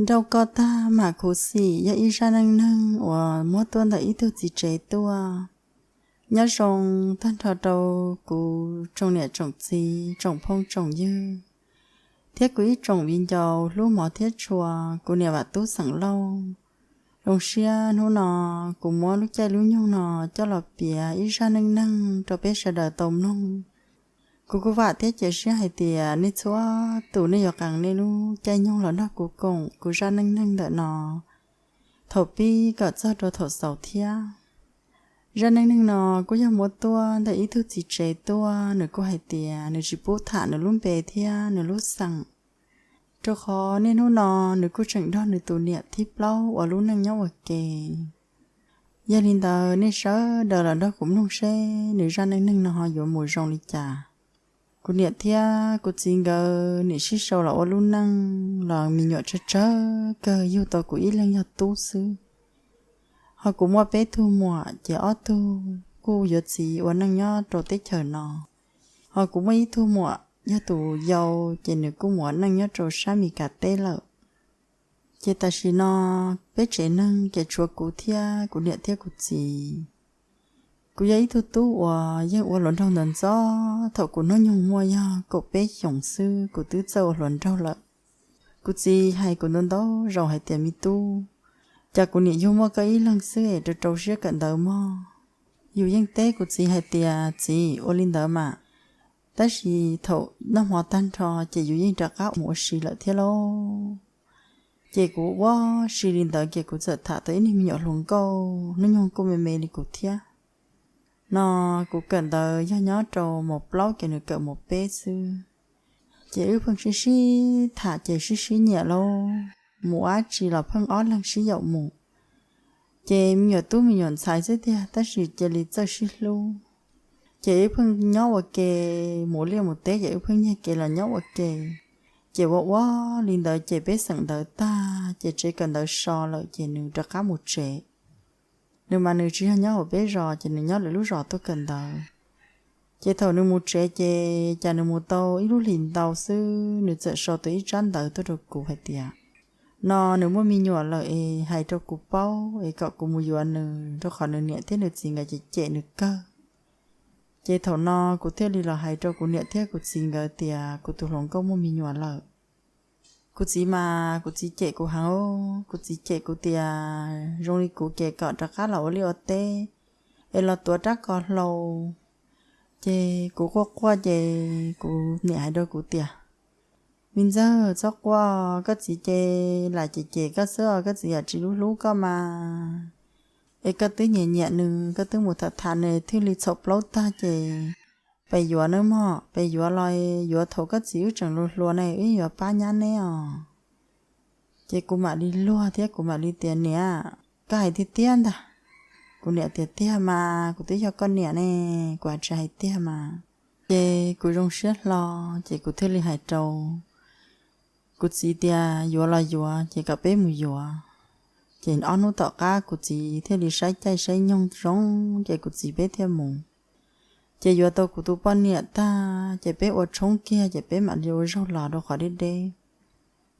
Nrauj koj tag mam khuv xim yog ib zaj neej neeg uas muab tuaj ntawm ib tug txiv tsev tuaj. Nyob zoo tag nrho rau kuv tsoom niam tsoom txiv, tsoom phooj tsoom ywg, thiab kuv ib tsoom viv ncaus hlub mov thiab tshua, kuv niam Vam Tub xeem Lauj. Zoo siab hnub no kuv muab lub caij lub nyoog no coj los piav ib zaj neej neeg rau peb sawv daws tau mloog. Kuv kuj vam thiab cia siab hais tias nej txhua tus nej yuav qee nej lub caij nyoog los nrog kuv koom kuv zaj neej neeg ntawm no thaum pib kom txog rau thaum xaus thiab. Zaj neej neeg no kuj yog muab tuaj ntawm ib tug txiv tsev tuaj, nws kuj hais tias nws tsis pub tham nws lub npe thiab nws lub xeem, rau qhov niaj hnub no nws kuj tseem nrog nws tus niam thib plaub ua lub neej nyob ua ke. Yog li ntawd nej sawv daws los nrog kuv mloog seb nws zaj neej neeg no ho yuav mus zoo li cas. Kuv niam thiab kuv txiv nkawd nim sib sau los ua lub neej los me nyuam tsawg tsawg kawg, yug tau kuv ib leeg yog tub xwb. Ho kuv muaj peb tug muam ces ob tug kuj yuav txiv ua neej nyob rau teb chaws no. Ho kuv muaj ib tug muam yog tus yau ces nws kuj mus ua neej nyob rau sab Mis Kas teb lawm. Ces tam sim no peb tsev neeg ces tshuav kuv thiab kuv niam thiab kuv txiv. Kuv yog ib tug tub uas yeej ua hluas nraug ntawm ntxov, thaum kuv hnub nyoog muaj yog kaum peb xyoos xwb kuv twb txawj ua hluas nraug lawm. Kuv txiv hais kuv ntau ntau zaus hais tias me tub, cas kuv niam yug muaj koj ib leeg xwb es rau rau siab kawm ntawv mog. Yus yeej teb kuv txiv hais tias txiv, ua li ntawd mas, tab sis thaum noj hmo tag nrho ces yus yeej rov qab mus ua si lawm thiab lauj. Ces kuv ua si li ntawd ces kuv txawm tham tau ib niag me nyuam hluas nkauj hnub nyoog kuj me me li kuv thiab. No kuv kawm ntawv yog nyob rau mos plaub ces nws kawm mos peb xwb. Ces wb pheej sib sib tham ces sib sib nyiam lauj, mus ua dab tsi los pheej ob leeg sib yaum mus. Ces me nyuam tub me nyuam ntxhais xwb tiag tab sis cia li txawj sib hlub. Ces wb pheej nyob ua ke, mus liaj mus teb ces wb pheej nyiag kev los nyob ua ke. Ces ua ua li ntawd ces peb xeem ntawv tag ces tsev kawm ntawv so lawm ces nws rov qab mus tsev. Nws mas nws tsis yog nyob hauv peb zos ces nws nyob lwm lub zos tuaj kawm ntawv. Ces thaum nws mus tsev ces cas nws mus tau ib lub hlis ntau xwb nws txawm sau tau ib tsab ntawv tuaj rau kuv hais tias, no nws muaj me nyuam lawm es hais rau kuv paub es kom kuv mus yuav nws, rau qhov nws niam thiab nws txiv nkawd cem cem nws kawg. Ces thaum no kuv thiaj li los hais rau kuv niam thiab kuv txiv nkawd tias kuv tus hluas nkauj muaj me nyuam lawm. Kuv txiv mas kuv txiv cem kuv heev, kuv txiv cem kuv tias zoo li kuv ces kom rov qab los ua liaj ua teb es los tuav rab ko hlau. Ces kuv quaj quaj ces kuv niam hais rau kuv tias, me ntxawg, txhob quaj, koj txiv ces lam cem cem koj xwb os, koj txiv yam tsis hlub hlub koj mas. Es koj twb nyiam nyiam nws, koj twb mus tham tham nws thiaj li txhaum plaub tag ces pes yuav nawb mog, pes yuav los yuav thaum koj txiv wb tseem hluas hluas ne, wb yuav pab nyab neb os. Ces kuv mam li luag thiab kuv mam li tias, niam, koj hais tiag tiag ntag? Kuv niam tias, tiag mas, kuv twb yog koj niam ne, kuv hais tsis hais tiag mas. Ces kuv zoo siab hlo, ces kuv thiaj li hais rau kuv txiv tias yuav los yuav ces kom peb mus yuav. Ces ob hnub tom qab kuv txiv thiaj li saib caij saib nyoog zoo, ces kuv txiv peb thiaj mus. Ces yuav tau kuv tus poj niam tag ces peb ua tshoob kiag ces peb mam li ua zaug los rau qhov deb deb.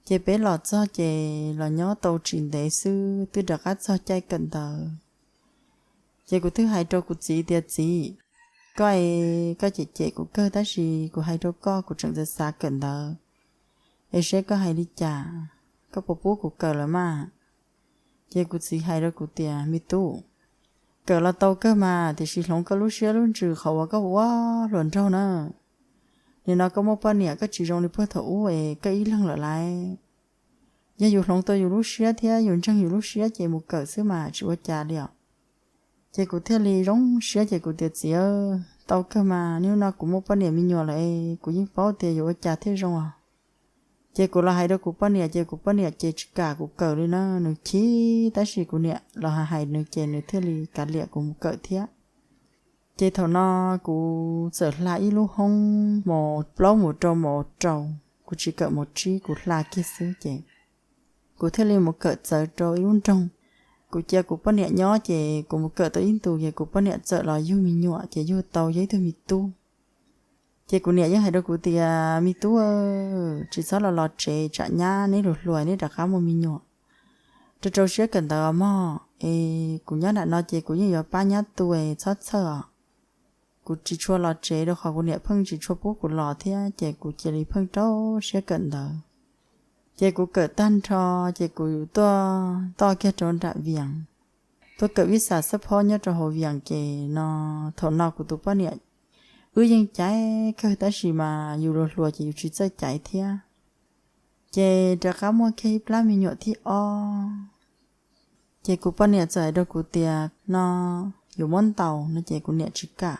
Ces peb los txog ces los nyob tau tsis ntev xwb twb rov qab txog caij kawm ntawv. Ces kuv thiaj hais rau kuv txiv tias, txiv, koj, koj cem cem kuv kawg tab sis kuv hais rau koj kuv tseem xav xav kawm ntawv, es seb koj hais li cas, koj puas pub kuv kawm lawm mas? Ces kuv txiv hais rau kuv tias, me tub, kawm los tau kawg mas tiam sis hloov koj lub siab lub ntsws qhov uas koj ua hluas nraug na. Nim no koj muaj poj niam koj tsis zoo li puag thaum ub es koj ib leeg lawm lauj. Yog yus hloov tau yus lub siab thiab yus ntseeg yus lub siab ces mus kawm xwb mas tsis ua cas li os. Ces kuv thiaj li zoo siab ces kuv tias, txiv, tau kawg mas, nim no kuv muaj poj niam me nyuam lawm es kuv yeej paub tias yuav ua cas thiaj zoo os. Ces kuv los hais rau kuv poj niam ces kuv poj niam ces tsis kam kuv kawm li na, nws chim tab sis kuv niam los hais hais nws ces nws thiaj li kav liam kuv mus kawm thiab. Ces thaum no kuv txawm hla ib lub hoob mos plaub mus rau mos rau, kuv tsis kawm mos tsib kuv hla kiag xwb ces kuv thiaj li mus kawm txawv rau ib lub nroog. Kuv cia kuv poj niam nyob ces kuv mus kawm tau ib ntus ces kuv poj niam txawm los yug me nyuam ces yug tau yog ib tug me tub. Ces kuv niam yeej hais rau kuv tias, me tub, tsis txhob los los tsev tsam nyab neb luag hluas neb rov qab muaj me nyuam. Rau rau siab kawm ntawv os mog, es kuv nyob nram no ces kuv yeej yuav pab nyab tu es txhob txhawj os. Kuv tsis tshua los tsev rau qhov kuv niam pheej tsis tshua pub kuv los thiab ces kuv cia li pheej rau siab kawm ntawv. Ces kuv kawm tag nrho ces kuv tuaj toj kiag rau nram Vias, tuaj kawm vij xam xab phob nyob rau hauv Vias ces no, thaum no kuv tus poj niam wb yeej caiv kawg tab sis mas yus luag hluas ces yus tsis txawj caiv thiab. Ces rov qab muaj kiag ib plab me nyuam thib ob. Ces kuv poj niam txawm hais rau kuv tias no, yuav muab ntaus no ces kuv niam tsis kam.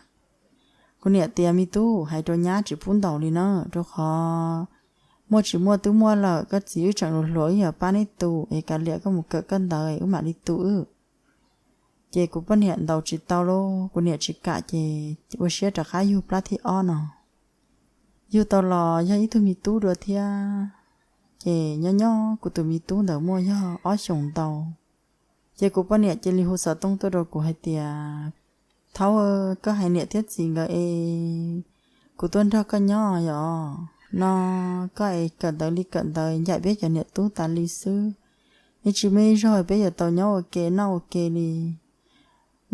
Kuv niam tias, me tub, hais rau nyab tsis pub ntaus li na, rau qhov muaj tsis muaj twb muaj lawm, koj txiv wb tseem luag hluas wb yuav pab neb tu es kav liam koj mus kawm koj ntawv wb mam li tu wb. Ces kuv poj niam ntaus tsis tau lauj, kuv niam tsis kam ces ua siab rov qab yug plab thib ob no. Yug tau los yog ib tug me tub dua thiab. Ces nyob nyob kuv tus me tub ntawd muaj yog ob xyoos ntau. Ces kuv poj niam cia li hu xov tooj tuaj rau kuv hais tias, thaub, koj hais niam thiab txiv nkawd es kuv tuaj nrog koj nyob yom. No koj es kawm ntawv li kawm ntawv ncaim peb cov niam tub tas li xwb, yeej tsis muaj ib zaug peb yuav tau nyob ua ke noj ua ke li.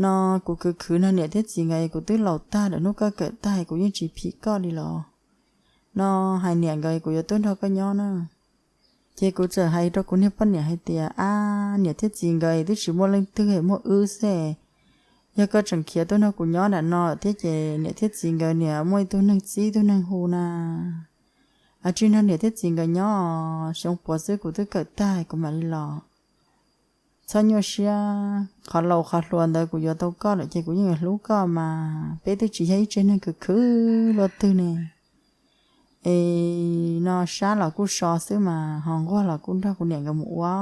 No kuv khwv khwv no niam thiab txiv nkawd es kuv twb laus tag lawm, hnub koj kawm tag kuv yeej tsis phim koj li los. No hais niam nkawd kuv yuav tuaj nrog koj nyob na. Ces kuv txawm hais rau kuv niag poj niam hais tias, ab, niam thiab txiv nkawd twb tsis muaj leej twg, muaj wb xwb. Yog koj tseem khiav tuaj nrog kuv nyob nram no thiab ces niam thiab txiv nkawd niam muaj ib tug neeg txib ib tug neeg hu na. Ab, tsis nrog niam thiab txiv nkawd nyob, xyoo puav xwb kuv twb kawm tag kuv mam li los. Txhob nyuaj siab, qhov laus qhov hluas ntawd kuv yuav tau koj lawm ces kuv yeej yuav hlub koj mas, peb twb tsis yog ib tsev neeg khwv khwv luaj twg ne. Es no sab los kuj so xwb mas ho nquag los kuj nrog kuv niam nkawd mus ua.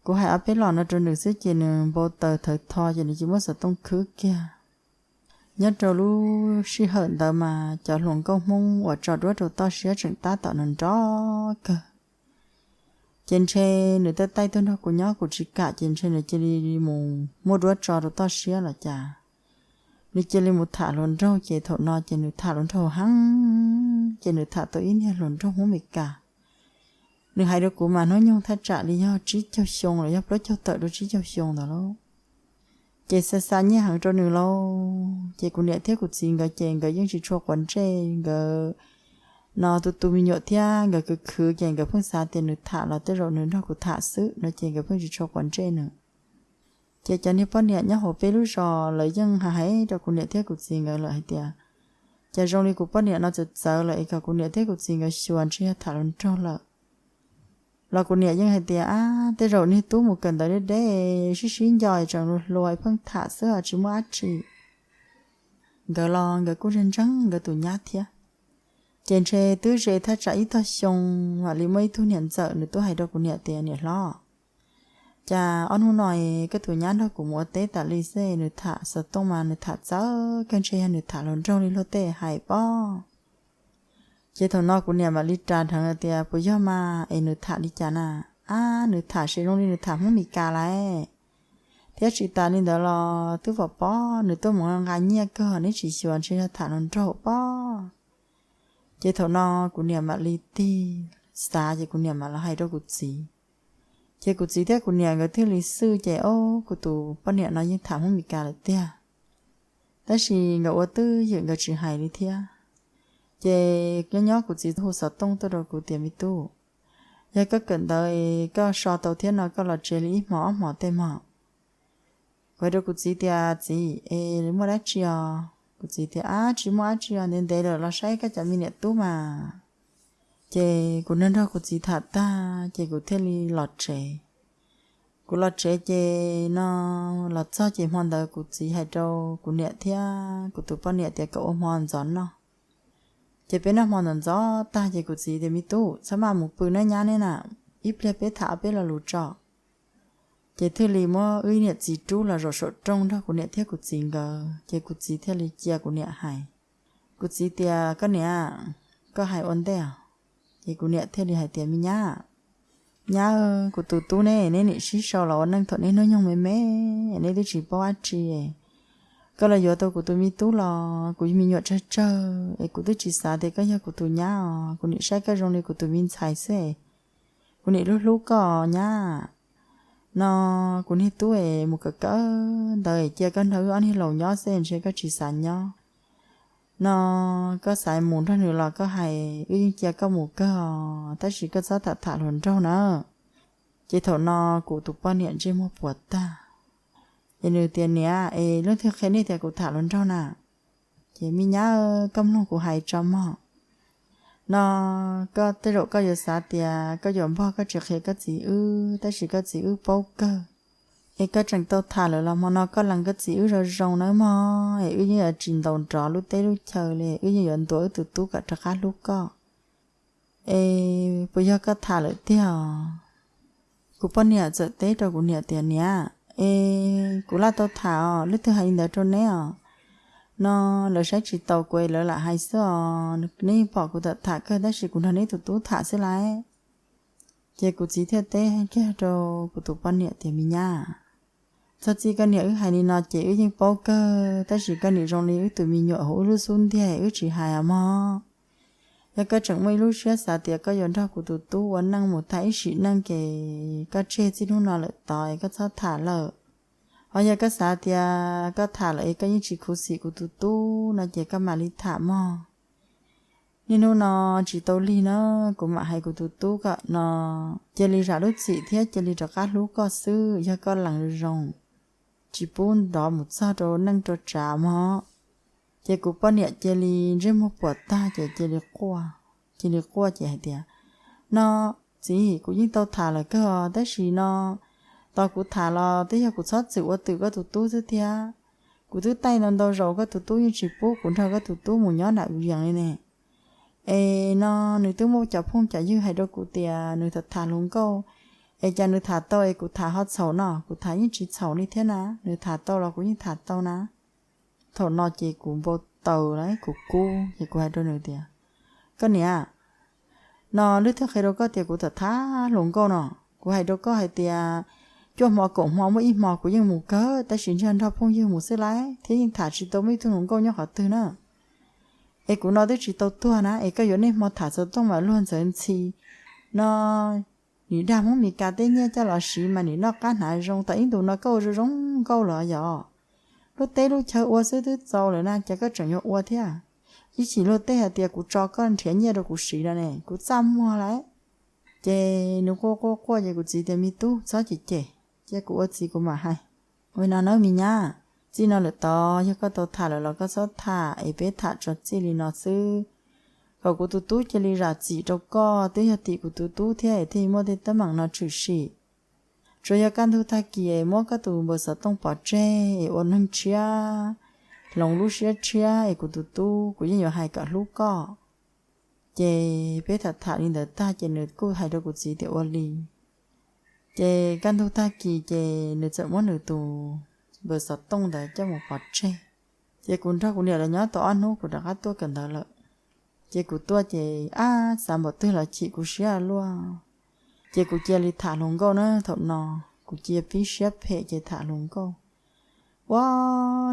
Kuv hais ob peb los no rau nws xwb ces nws npau taws thawv tho ces nws cia muab xov tooj khwb kiag. Nyob rau lub sij hawm ntawd mas cov hluas nkauj Hmoob uas tso duab rau toj siab tseem tab tom nrov nrov kawg. Ces ntshe nws taij taij tuaj nrog kuv nyob kuv tsis kam ces ntshe nws cia li mus muaj duab tso rau toj siab los cas. Nws cia li mus tham hluas nraug ces thaum no ces nws tham hluas nraug heev ces nws tham tau ib niag hluas nraug Hmoob Meskas. Nws hais rau kuv mas hnub nyoog thaj tsam li yog tsib caug xyoo los yog plaub caug tawm rau tsib caug xyoo ntawd lauj. Ces xa xa nyiaj heev rau nws lauj. Ces kuv niam thiab kuv txiv nkawd ces nkawd yeej tsis tshua quav ntsej, nkawd no tu tu me nyuam thiab nkawd khwv khwv ces nkawd pheej xav tias nws tham los tej zaum nws nrog kuv tham xwb no ces nkawd pheej tsis tshua quav ntsej nws. Ces cov niag poj niam nyob hauv peb lub zos lawv yeej hais hais rau kuv niam thiab kuv txiv nkawd lawm hais tias, cas zoo li kuv poj niam no txawv txawv lawm es kom kuv niam thiab kuv txiv nkawd xyuas ntshe yog tham hluas nraug lawm. Los kuv niam yeej hais tias, ab, tej zaum niag tub mus kawm ntawv deb deb sib sib nco es tseem hluas hluas es pheej tham xwb os tsis muaj dab tsi. Nkawd los nkawd kuj ntseeg ntseeg nkawd tus nyab thiab. Ces ntshe twb ze thaj tsam ib tog xyoo mam li muaj ib tug niam ntxawm nws tuaj hais rau kuv niam tias, niam hlob, cas ob hnub no koj tus nyab nrog kuv mus ua teb tas li xwb nws tham xov tooj mas nws tham txawv kawg ntshe yog nws tham hluas nraug li luag tej hais pob. Ces thaum no kuv niam mam li ras dheev tias, puas yog mas es nws tham li cas na? Ab, nws tham ces zoo li nws tham Hmoob Meskas lawm. Thiab tsis tas li ntawd los twb pom pob nws tuaj mus nqa nyiaj kawg neb tsis xyuas ntshe yog tham hluas nraug pob. Ces thaum no kuv niam mam li tig xav ces kuv niam mam los hais rau kuv txiv. Ces kuv txiv thiab kuv niam nkawd thiaj li xwb ces, o, kuv tus poj niam no yeej tham Hmoob Meskas lawm tiag. Tab sis nkawd ua twj ywm nkawd tsis hais li thiab. Ces nyob nyob kuv txiv hu xov tooj tuaj rau kuv tias, me tub, yog koj kawm ntawv koj so tau thiab no koj los tsev li ib hmos ob hmos tej mog. Kuv hais rau kuv txiv tias, txiv, es muaj dab tsi os? Kuv txiv tias, ab, tsis muaj dab tsi os, ntev ntev lawm los saib koj cov me niam tub mas. Ces kuv nrog nrog kuv txiv tham tag ces kuv thiaj li los tsev. Kuv los tsev ces no los txog ces hmo ntawd kuv txiv hais rau kuv niam thiab kuv tus poj niam tias kom ua hmo ntxov noj. Ces peb noj hmo ntxov ntxov tag ces kuv txiv tias, me tub, txhob maj mus pw nawb nyab neb na, ib pliag peb tham ob peb lo lus tso. Ces thiaj li muab wb niam txiv rub los zaum saum rooj nrog kuv niam thiab kuv txiv nkawd ces kuv txiv thiaj li cia kuv niam hais. Kuv txiv tias, koj niam, koj hais ua ntej os. Ces kuv niam thiaj li hais tias, me nyab, nyab, kuv tus tub neb, neb nim sib sau los ua neej thaum neb hnub nyoog me me, neb twb tsis paub dab tsi. Koj los yuav tau kuv tus me tub los kuv me nyuam tsawg tsawg es kuv twb tsis xav tias koj yog kuv tus nyab os. Kuv nim saib koj zoo li kuv tus me ntxhais xwb es kuv nim hlub hlub koj nyab. No kuv niag tub es mus kawm kawm ntawv es cia koj nrog wb ob niag laus nyob xwb ntshe koj tsis xav nyob. No koj xav mus nrog nws los koj hais, wb yeej cia koj mus kawg os, tab sis koj txhob tham tham hluas nraug na. Ces thaum no kuv tus poj niam ntsej muag puas tag, ces nws tias, Niam, es leej twg qhia nej tias kuv tham hluas nraug na? Ces, Me nyab, koj mloog kuv hais tso mog. No koj tej zaum koj yuav xav tias koj yuav npog koj tsis qhia koj txiv wb, tab sis koj txiv wb paub kawg. Es koj tseem tau tham lawm los hmo no koj lees koj txiv wb zoo zoo nawb mog, es wb yeej yuav tsis ntaus nrov lub teb lub chaw li, wb yeej yuav ntuas wb tus tub kom rov qab hlub koj. Es puas yog koj tham lawm tiag os? Kuv poj niam txawm teb rau kuv niam tias, Niam, es kuv laj tau tham os, leej twg hais li ntawd rau neb os? No lawv saib tsis taus kuv es lawv lam hais xwb os, neb yeej pom kuv tham tham kawg tab sis kuv nrog neb tus tub tham xwb lauj. Ces kuv txiv thiaj teb kiag rau kuv tus poj niam tias, Me nyab, txog txij koj niam wb hais li no ces wb yeej paub kawg, tab sis koj niam zoo li wb tus me nyuam hauv wb lub xub ntiag wb tsis hais os mog. Yog koj tseem muaj ib lub siab xav tias koj yuav nrog kuv tus tub ua neej mus tag ib sim neej ces koj tseg txij hnub no lawm tod es koj txhob tham lawm. Ho yog koj xav tias koj tham lawm es koj yeej tsis khuv xim kuv tus tub no ces koj mam li tham mog. Niaj hnub no tsis tau lig na, kuv mam hais kuv tus tub kom no cia li zam lub txim thiab cia li rov qab hlub koj xwb, yog koj lees zoo, tsis pub nrov mus txog rau neej rau tsav mog. Ces kuv poj niam cia li ntsej muag puas tag ces cia li quaj, cia li quaj ces hais tias, No txiv, kuv yeej tau tham lawm kawg os, tab sis no tos kuv tham los twb yog kuv txhob txwm ua twm koj tus tub xwb thiab. Kuv twb taij ntau ntau zaus koj tus tub yeej tsis pub kuv nrog koj tus tub mus nyob nram Vias li ne. Es no nws twb muaj cov phooj cov ywg hais rau kuv tias nws tham tham hluas nkauj, es cas nws tham tau es kuv tham ho txhaum no, kuv tham yeej tsis txhaum li thiab na, nws tham tau los kuv yeej tham tau na. Thaum no ces kuv npau taws lawm kuv kub ces kuv hais rau nws tias, Koj niam, no leej twg qhia rau koj tias kuv tham tham hluas nkauj no? Kuv hais rau koj hais tias cuaj hmo kaum hmo muaj ib hmo kuv yeej mus kawg, tab sis ntshe nrog phooj ywg mus xwb lauj, thiab yeej tham tsis tau muaj ib tug hluas nkauj nyob qhov twg na. Es kuv no twb tsis tau tuag na, es koj yuav niaj hmo tham xov tooj mas luag ntxawv ntxhi no. Nim dag Hmoob Mes Kas tej nyiaj coj los siv mas nim noj qab hnav zoo, tau ib ntus no koj ua zoo zoo nkauj los yog? Lub teb lub chaw ua xwb twb txaus lawm na, cas koj tseem yuav ua thiab? Ib chim luag tej hais tias kuv tso koj nrhiav nyiaj rau kuv siv no ne, kuv txaj muag lawm. Ces nws quaj quaj quaj ces kuv txiv tias, Me tub, txhob cem cem, cia kuv ua txiv kuv mam hais. Ua no nawb me nyab, txij no lawm tod yog koj tau tham lawm los koj txhob tham, es peb tham tso txij li no xwb, kom kuv tus tub cia li zam txim rau koj. Twb yog tim kuv tus tub thiab es thiaj muaj tej teeb meem no tshwm sim. Tsuas yog kaj ntug tag kis es muab koj tus npawb xov tooj pov tseg es ua neeg tshiab, hloov lub siab tshiab es kuv tus tub kuv yeej yuav hais kom hlub koj. Ces peb tham tham li ntawd tag ces nws kuj hais rau kuv txiv tias ua li. Ces kaj ntug tag kis ces nws txawm muab nws tus npawb xov tooj ntawd coj mus pov tseg. Ces kuv nrog kuv niam lawv nyob tau ob hnub kuv rov qab tuaj kawm ntawv lawm. Ces kuv tuaj ces ab xav npaum twg los chim kuv siab luaj. Ces kuv cia li tham hluas nkauj na, thaum no kuv cia pib siab phem ces tham hluas nkauj. Ua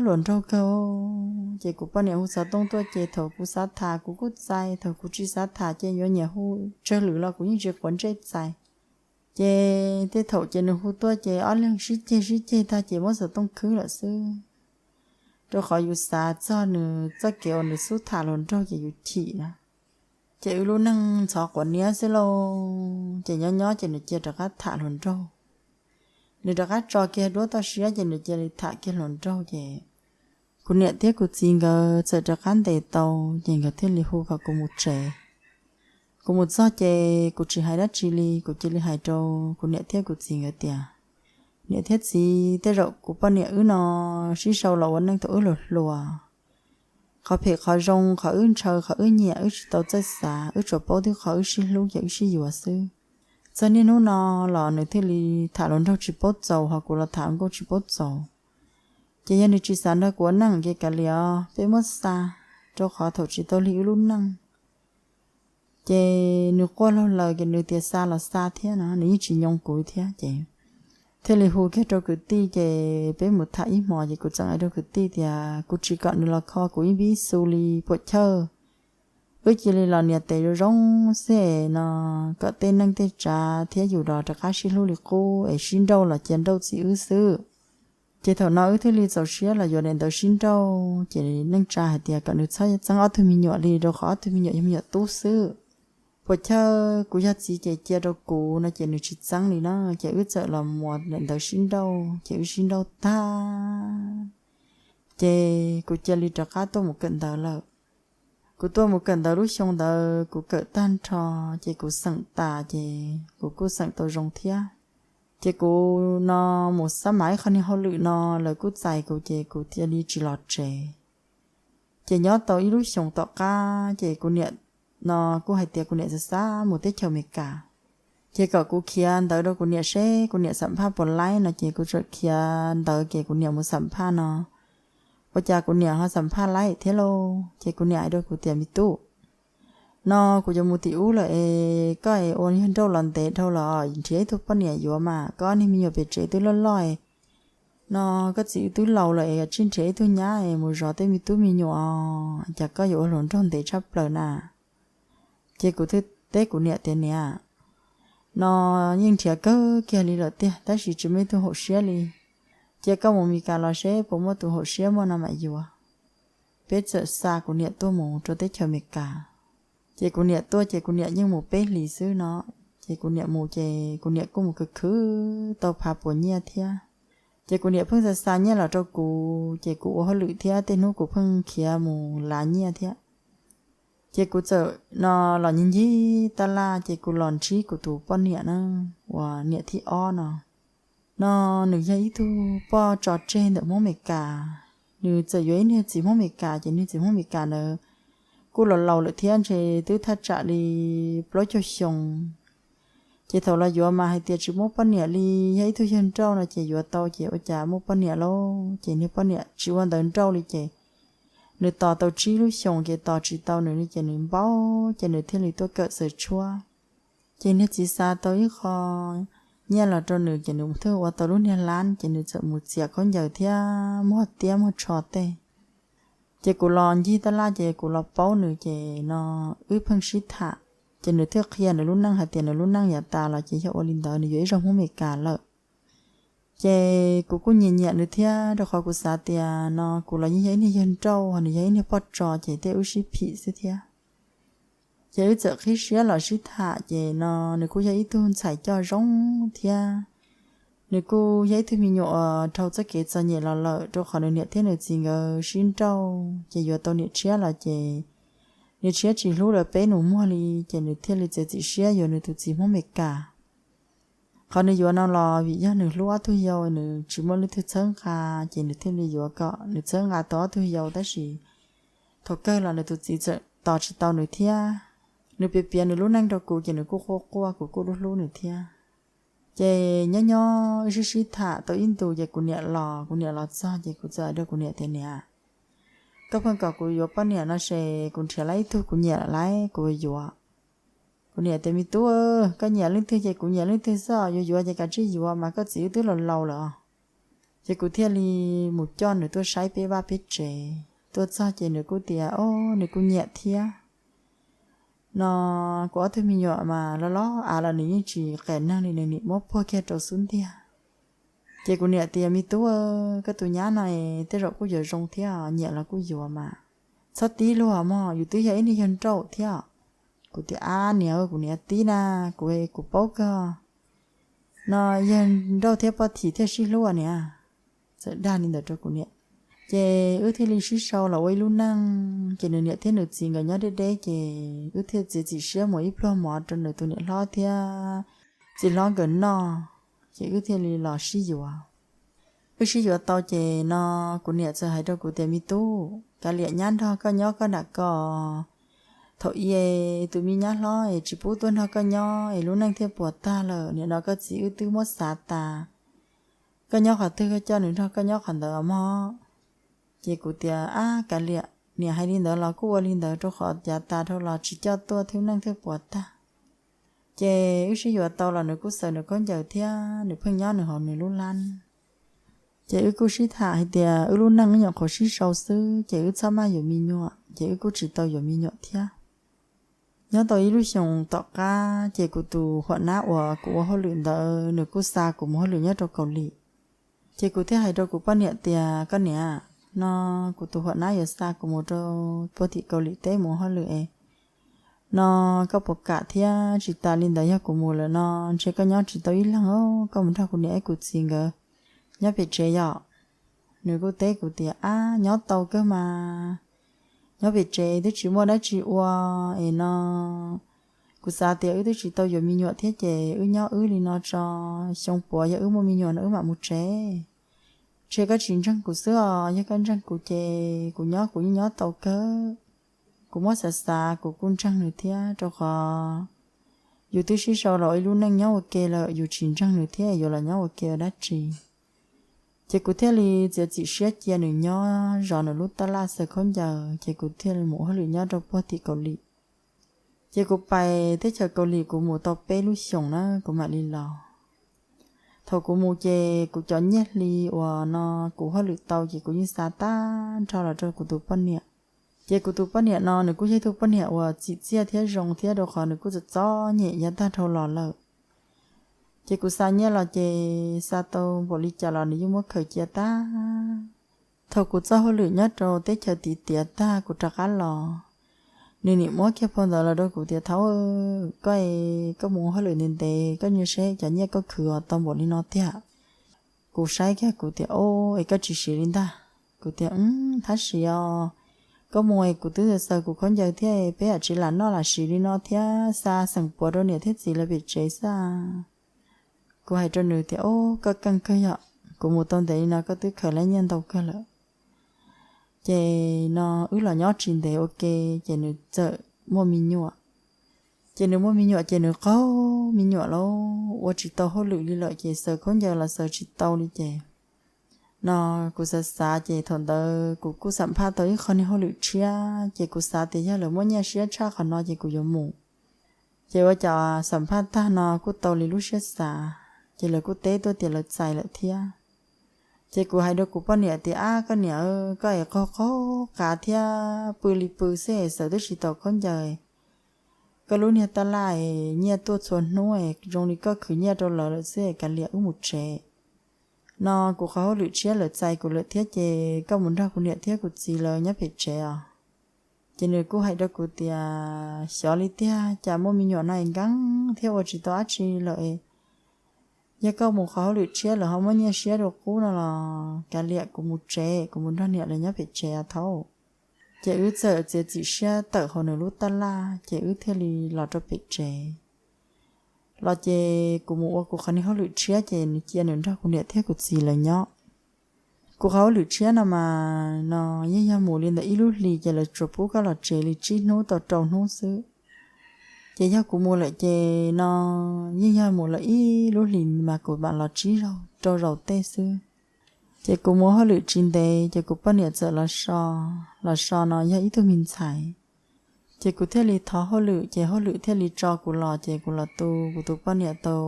hluas nraug kawg. Ces kuv poj niam hu xov tooj tuaj ces thaum kuv xav tham kuv kuj txais, thaum kuv tsis xav tham ces yuav nyiam hu tsawg lwm los kuv yeej tsis quav ntsej txais. Ces tej thaum ces nws hu tuaj ces ob leeg sib ceg sib ceg tag ces muab xov tooj khwb lawm xwb. Rau qhov yus xav txog nws txoj kev uas nws xub tham hluas nraug ces yus chim na. Ces wb lub neej ntxhov quav niab xwb lauj. Ces nyob nyob ces nws cia rov qab tham hluas nraug. Nws rov qab tso kiag duab toj siab ces nws cia li tham kiag hluas nraug ces kuv niam thiab kuv txiv nkawd txawm rov qab ntes tau, ces nkawd thiaj li hu kom kuv mus tsev. Kuv mus txog ces kuv tsis hais dab tsi li, kuv cia li hais rau kuv niam thiab kuv txiv nkawd tias, Niam thiab txiv, tej zaum kuv poj niam wb no sib sau los ua neej thaum wb hluas hluas. Qhov phem qhov zoo, qhov wb ntshaw qhov wb nyiam wb tsis tau txawj xav, wb tsuas paub twb qhov wb sib hlub ces wb sib yuav xwb. Txog niaj hnub no los nws thiaj li tham hluas nraug tsis paub txaus, ho kuv los tham hluas nkauj tsis paub txaus. Ces yog nws tsis xav nrog kuv ua neej ces kav liam, peb muab xa, rau qhov thaum tsis tau lig wb lub neej. Ces nws quaj laug lawm ces nws tias xa los xa thiab no, nws yeej tsis nyoo kuv thiab ces thiaj li hu kiag rau kwv tij ces peb mus tham ib hmos ces kuv txawm hais rau kwv tij tias kuv tsis kom nws los kho kuv ib npib xu li puam chawj. Wb cia li los nias tes zoo zoo xwb es no kom tej neej tej tsav thiab yus los rov qab sib hlub li qub es sib nrauj los cia nrauj txim wb xwb. Ces thaum no wb thiaj li txaus siab los yuav daim ntawv sib nrauj, ces neej tsa hais tias kom nws txhob txeeb ob tug me nyuam li rau qhov ob tug me nyuam yog me nyuam tub xwb. Puam chawj kuv yog txiv ces cia rau kuv no ces nws tsis txeeb li na, ces wb txawm los muas daim ntawv sib nrauj ces wb sib nrauj tag ces kuv cia li rov qab tuaj mus kawm ntawv lawm. Kuv tuaj mus kawm ntawv lub xyoo ntawd kuv kawm tag nrho ces kuv xeem tas ces kuv kuj xeem tau zoo thiab. Ces kuv no mus xab mam ib qho niag hauj lwm no lawv kuj txais kuv ces kuv cia li tsis los tsev. Ces nyob tau ib lub xyoos tom qab ces kuv niam no kuj hais tias kuv niam xav xav mus teb chaws Amelikas, ces kom kuv khiav ntawv rau kuv niam seb kuv niam xam phaj puas laib no ces kuv txawm khiav ntawv ces kuv niam mus xam phaj no, ua cas kuv niam ho xam phaj laib thiab lauj. Ces kuv niam hais rau kuv tias me tub, no kuv yuav mus tim ub lawm es koj es ua yawg nrauj los ntev dhau los nrhiav ib tug poj niam yuav mas koj niag me nyuam pem tsev twb loj loj no, koj txiv twb laus lawm es tsij nrhiav ib tug nyab es mus zov tej me tub me nyuam, cas koj yuav ua hluas nraug ntev tshaj plaws na. Ces kuv thiaj teb kuv niam tias niam, no yeej nrhiav kawg kiag li lawm tiag tab sis tsis muaj ib tug haum siab li. Cia koj mus Amelikas los seb puas muaj tus haum siab muaj no mam yuav. Peb txawm xa kuv niam tuaj mus rau teb chaws Amelikas. Ces kuv niam tuaj ces kuv niam yeej mus peb hlis xwb no, ces kuv niam mus ces kuv niam kuj mus khwv khwv tau phav puas nyiaj thiab. Ces kuv niam pheej xa xa nyiaj los rau kuv ces kuv ua hauj lwm thiab tej hnub kuv pheej khiav mus lav nyiaj thiab. Ces kuv txawm no los ncig ncig taj laj ces kuv los ntsib kuv tus poj niam na, uas niam thib ob no. No nws yog ib tug poj tso tseg ntawm Hmoob Amelikas, nws txawm yuav ib niag txiv Hmoob Amelikas ces niag txiv Hmoob Amelikas ntawd kuj laus laus lawm thiab ntshe twb thaj tsam li plaub caug xyoo. Ces thaum los yuav mas hais tias tsis muaj poj niam li, yog ib tug yawg nrauj no ces yuav tau ces ua cas muaj poj niam lauj, ces niag poj niam tsis ua ntawv nrauj li ces nws tos tau tsib lub xyoos ces tos tsis tau nws li ces nws npau, ces nws thiaj li tuaj kawm xaws tshuab. Ces niag txiv xa tau ib qho nyiaj los rau nws ces nws thiaj ua tau lub niag lab ces nws txawm mus txiav khaub ncaws thiab muag tiab muag tsho tej. Ces kuv los ncig taj laj ces kuv los paub nws ces no wb pheej sib tham. Ces nws thiaj qhia nws lub neej hais tias nws lub neej yav tas los ces yog ua li ntawd nws yuav ib zaug Hmoob Amelikas lawm. Ces kuv kuj nyiam nyiam nws thiab rau qhov kuv xav tias no kuv los yeej yog ib niag yawg nrauj, nws yog ib niag poj tso ces tej wb sib phim xwb thiab. Ces wb txawm qhib siab los sib tham ces no nws kuj yog ib tug ntxhais coj zoo thiab. Nws kuj yog ib tug me nyuam uas dhau txoj kev txom nyem los lawm rau qhov nws niam thiab nws txiv nkawd sib nrauj ces yuav tau niam tshiab los ces niam tshiab tsis hlub lawv peb nus muag li, ces nws thiaj li txiav txim siab yuav nws tus txiv Hmoob Amelikas. Qhov nws yuav no los vim yog nws hlub ob tug yau, nws tsis muaj leej twg txhawb nqa, ces nws thiaj li yuav kom nws txhawb nqa tau ob tug yau tab sis thaum kawg los nws tus txiv txawm tos tsis tau nws thiab. Nws piav piav nws lub neej rau kuv ces nws kuj quaj quaj, kuv kuj hlub hlub nws thiab. Ces nyob nyob wb sib sib tham tau ib ntus ces kuv niam los, kuv niam los txog ces kuv txawm hais rau kuv niam tias niam, koj pheej kom kuv yuav poj niam no ces kuv nrhiav lawm ib tug kuv nyiam lawm kuv yuav. Kuv niam tias me tub, koj nyiam leej twg ces kuv nyiam leej twg xwb, yuav yuav ces kav tsij yuav mas koj txiv wb twb laus laus lawm os. Ces kuv thiaj li mus coj nws tuaj saib peb vaj peb tsev, tuaj txog ces nws kuj tias o, nws kuj nyiam thiab. No kuv ob tug me nyuam mas los los av los nws yeej tsis qes neeg li, nws nim muab puag kiag rau xub ntiag. Ces kuv niam tias me tub, koj tus nyab no tej zaum kuj yuav zoo thiab, nyiam los kuj yuav mas, txhob tib luag mog, yus twb yog ib niag yawg nrauj thiab. Kuv tias ab niam, kuv niam tib na, kuv kuv paub kawg. No yawg nrauj thiab poj thim thiaj sib hlub niam. Txawm dag li ntawd rau kuv niam. Ces wb thiaj li sib sau los ua ib lub neej, ces nws niam thiab nws txiv nkawd nyob deb deb ces wb thiaj txiav txim siab muab ib pluag mov rau nws tus niam hlob thiab txiv hlob nkawd noj, ces wb thiaj li los sib yuav. Wb sib yuav tau ces no kuv niam txawm hais rau kuv tias me tub, kav liam nyab nrog koj nyob koj nram ko. Thaum i tus me nyab hlob es tsis pub tuaj nrog koj nyob es lub neej thiaj puas tag lawm, nim no koj txiv wb twb muab xav tas. Koj nyob qhov twg koj coj nws nrog koj nyob qhov ntawd mog. Ces kuv tias ab kav liam, niam hais li ntawd los kuj ua li ntawd rau qhov yav tas dhau los tsis coj tuaj thiab neej thiaj puas tag. Ces wb sib yuav tau los nws kuj xaws nws khaub ncaws thiab nws pheej nyob nws hauv nws lub lab. Ces wb kuj sib tham hais tias wb lub neej wb nyuam qhuav sib sau xwb ces wb txhob maj yuav me nyuam, ces wb kuj tsis tau yuav me nyuam thiab. Nyob tau ib lub xyoos tom qab ces kuv tus huam nab uas kuv ua hauj lwm ntawd nws kuj xa kuv mus hauj lwm nyob rau Kaus Lim. Ces kuv thiaj hais rau kuv poj niam tias, koj niam, no kuv tus huam nab yuav xa kuv mus rau puag tim Kaus Lim teb mus hauj lwm es no koj puas kam thiab? Tsis tas li ntawd yog kuv mus lawm no ntshe koj nyob tsis tau ib leeg, koj mus nrog kuv niam ib kuv txiv nkawd nyob pem tsev yom. Nws kuj teb kuv tias, ab, nyob tau kawg mas, nyob pem tsev twb tsis muaj dab tsi ua es no kuv xav tias wb twb tsis tau yuav me nyuam thiab ces wb nyob wb li no tso, xyoo puav yog wb muaj me nyuam no wb mam mus tsev. Ntshe koj tsis ntseeg kuv xwb os, yog koj ntseeg kuv ces kuv nyob kuv yeej nyob tau kawg. Kuv muab xav xav kuv kuj ntseeg nws thiab, rau qhov yus twb sib sau los ib lub neej nyob ua ke lawm, yus tsis ntseeg nws thiab yuav los nyob ua ke ua dab tsi? Ces kuv thiaj li txiav txim siab cia nws nyob zov nws lub taj laj xaws khaub ncaws, ces kuv thiaj li mus hauj lwm nyob rau puag tim Kaus Lim. Ces kuv pais teb chaws Kaus Lim kuv mus tau peb lub xyoos na kuv mam li los. Thaum kuv mus ces kuv cov nyiaj hli uas no kuv hauj lwm tau ces kuv yeej xa tag nrho los rau kuv tus poj niam. Ces kuv tus poj niam no nws kuj yog ib tug poj niam uas txim txiaj thiab zoo thiab, rau qhov nws kuj txom txom nyem yav tag dhau los lawm. Ces kuv xa nyiaj los ces xa tau npaum li cas los nws yeej muab khaws cia tag. Thaum kuv txoj hauj lwm nyob rau teb chaws tiv tiav tag kuv rov qab los, nws nim muab kiag phau ntawv los rau kuv tias, thaub, koj, koj mus hauj lwm ntev ntev koj nyias saib cov nyiaj koj khwv tau npaum li no tiag. Kuv saib kiag kuv tias, o, es koj tsis siv li ntag? Kuv tias, thab siv os, koj mus es kuv twb xaws kuv khaub ncaws thiab, peb yam tsis lam noj lam siv li no thiab, xa xeem puav rau niam thiab txiv lawv pem tsev xwb. Kuv hais rau nws tias, o, koj keej kawg yom, kuv mus tau ntev li no koj twb khaws lab nyiaj ntau kawg lawm. Ces no wb los nyob tsis ntev ua ke, ces nws txawm muaj me nyuam. Ces nws muaj me nyuam ces nws qaug me nyuam lauj, ua tsis tau hauj lwm li lawm ces xaws khaub ncaws los xaws tsis tau li ces no kuv xav xav ces thaum ntawd kuv kuj xam phaj tau ib qho niag hauj lwm tshiab, ces kuv xav tias yog lawv muaj nyiaj siab tshaj qhov no ces kuv yuav mus. Ces ua cas xam phaj tag no kuj tau li lub siab xav, ces lawv kuj teb tuaj tias lawv txais lawm thiab. Ces kuv hais rau kuv poj niam tias, ab, koj niam, koj es qaug qaug qav thiab pw li pw xwb es xaws twb tsis tau khaub ncaws. Koj lub niag taj laj es nyiaj tuaj txhua hnub es zoo li koj khwv nyiaj rau lawv lawm xwb es kav liam wb mus tsev. No kuv qhov hauj lwm tshiab lawv txais kuv lawm thiab ces koj mus nrog kuv niam thiab kuv txiv lawv nyob pem tsev os. Ces nws kuj hais rau kuv tias, xyov li tiag, cas muaj me nyuam no es nkees thiab ua tsis tau dab tsi lawm. Yog koj mus qhov hauj lwm tshiab lawv ho muab nyiaj siab rau qub no los kav liam kuv mus tsev, kuv mus nrog niam lawv nyob pem tsev thaub. Ces wb txawm txiav txim siab tawm hauv nws lub taj laj ces wb thiaj li los rau pem tsev. Los ces kuv mus ua kuv qhov niag hauj lwm tshiab ces nws cia nws nrog kuv niam thiab kuv txiv lawv nyob. Kuv qhov hauj lwm tshiab no mas no yeej yog mus li ntawm ib lub hlis ces lawv tsuas pub koj los tsev li tsib hnub tau rau hnub xwb. Ces yog kuv mus lawm ces no yeej yog mus lawm ib lub hlis mas kuv mam los tsib zaug rau zaus tej xwb. Ces kuv mus hauj lwm tsis ntev ces kuv poj niam txawm los so. Los so no yog ib tug me ntxhais. Ces kuv thiaj li thov hauj lwm ces hauj lwm thiaj li tso kuv los ces kuv los tu kuv tus poj niam tau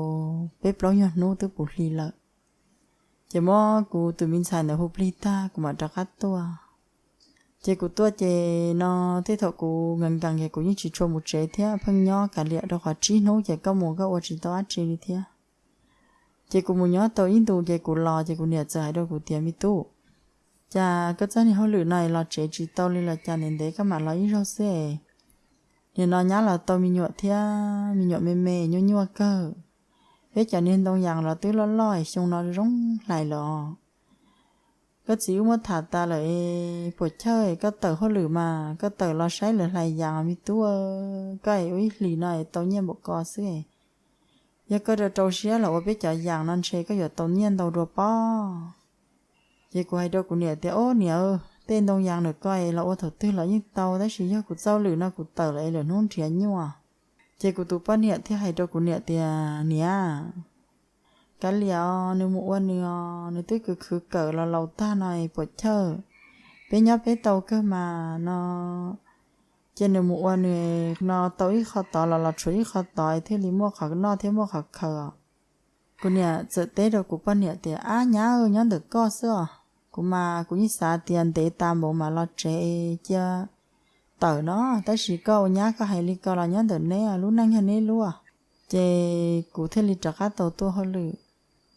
peb plaub nyuag hnub twb puv hli lawm. Ces muab kuv tus me ntxhais ntawd hu plig tag kuv mam rov qab tuaj. Ces kuv tuaj ces no tej thaum kuv nkees nkees ces kuv yeej tsis tshua mus tsev thiab, pheej nyob kav liam rau qhov tsib hnub ces koj mus koj ua tsis tau dab tsi li thiab. Ces kuv mus nyob tau ib ntus ces kuv los ces kuv niam txawm hais rau kuv tias, me tub, cas koj txoj niag hauj lwm no los tsev tsis tau li los cas ntev ntev koj mam los ib zaug xwb es. Nim no nyab los tau me nyuam thiab, me nyuam me me nyuaj nyuaj kawg. Peb cov niag ntoo yas los twb loj loj es xyoo no zoo hlais lawm os. Koj txiv wb muab tham tas lawm es puas chawj es koj tawm hauj lwm mas koj tawm los saib lawv hlais yas me tub. Koj es ua ib hlis no es tau nyiaj npaum ko xwb es. Yog koj rau rau siab los ua peb cov yas no ntshe koj yuav tau nyiaj ntau dua pob. Ces kuv hais rau kuv niam tias, ob niam, tej ntoo yas ntawm koj es los ua thaum twg los yeej tau, tab sis yog kuv txoj lwm no kuv tawm lawm es lwm hnub nrhiav nyuaj. Ces kuv tus poj niam thiaj hais rau kuv niam tias, niam, kav liam os, nws mus ua nws os, nws twb khwv khwv kawm los laus tag no es puas chawj. Peb nyob peb tau kawg mas no, Ces nws mus ua nws no tau ib qho tod los los tshuav ib qho tod thiaj li muaj qhov noj thiab muaj qhov khaws os. Kuv niam txawm teb rau kuv poj niam tias, Ab nyab, nyob ntawm koj xwb os. Kuv mas kuv yeej xav tias ntev tas npaum mas los tsev cia tawm no, tab sis koj ua nyab koj hais li ko los nyob ntawm neb, lub neej yog neb lub. Ces kuv thiaj li rov qab tau tuaj hauj lwm.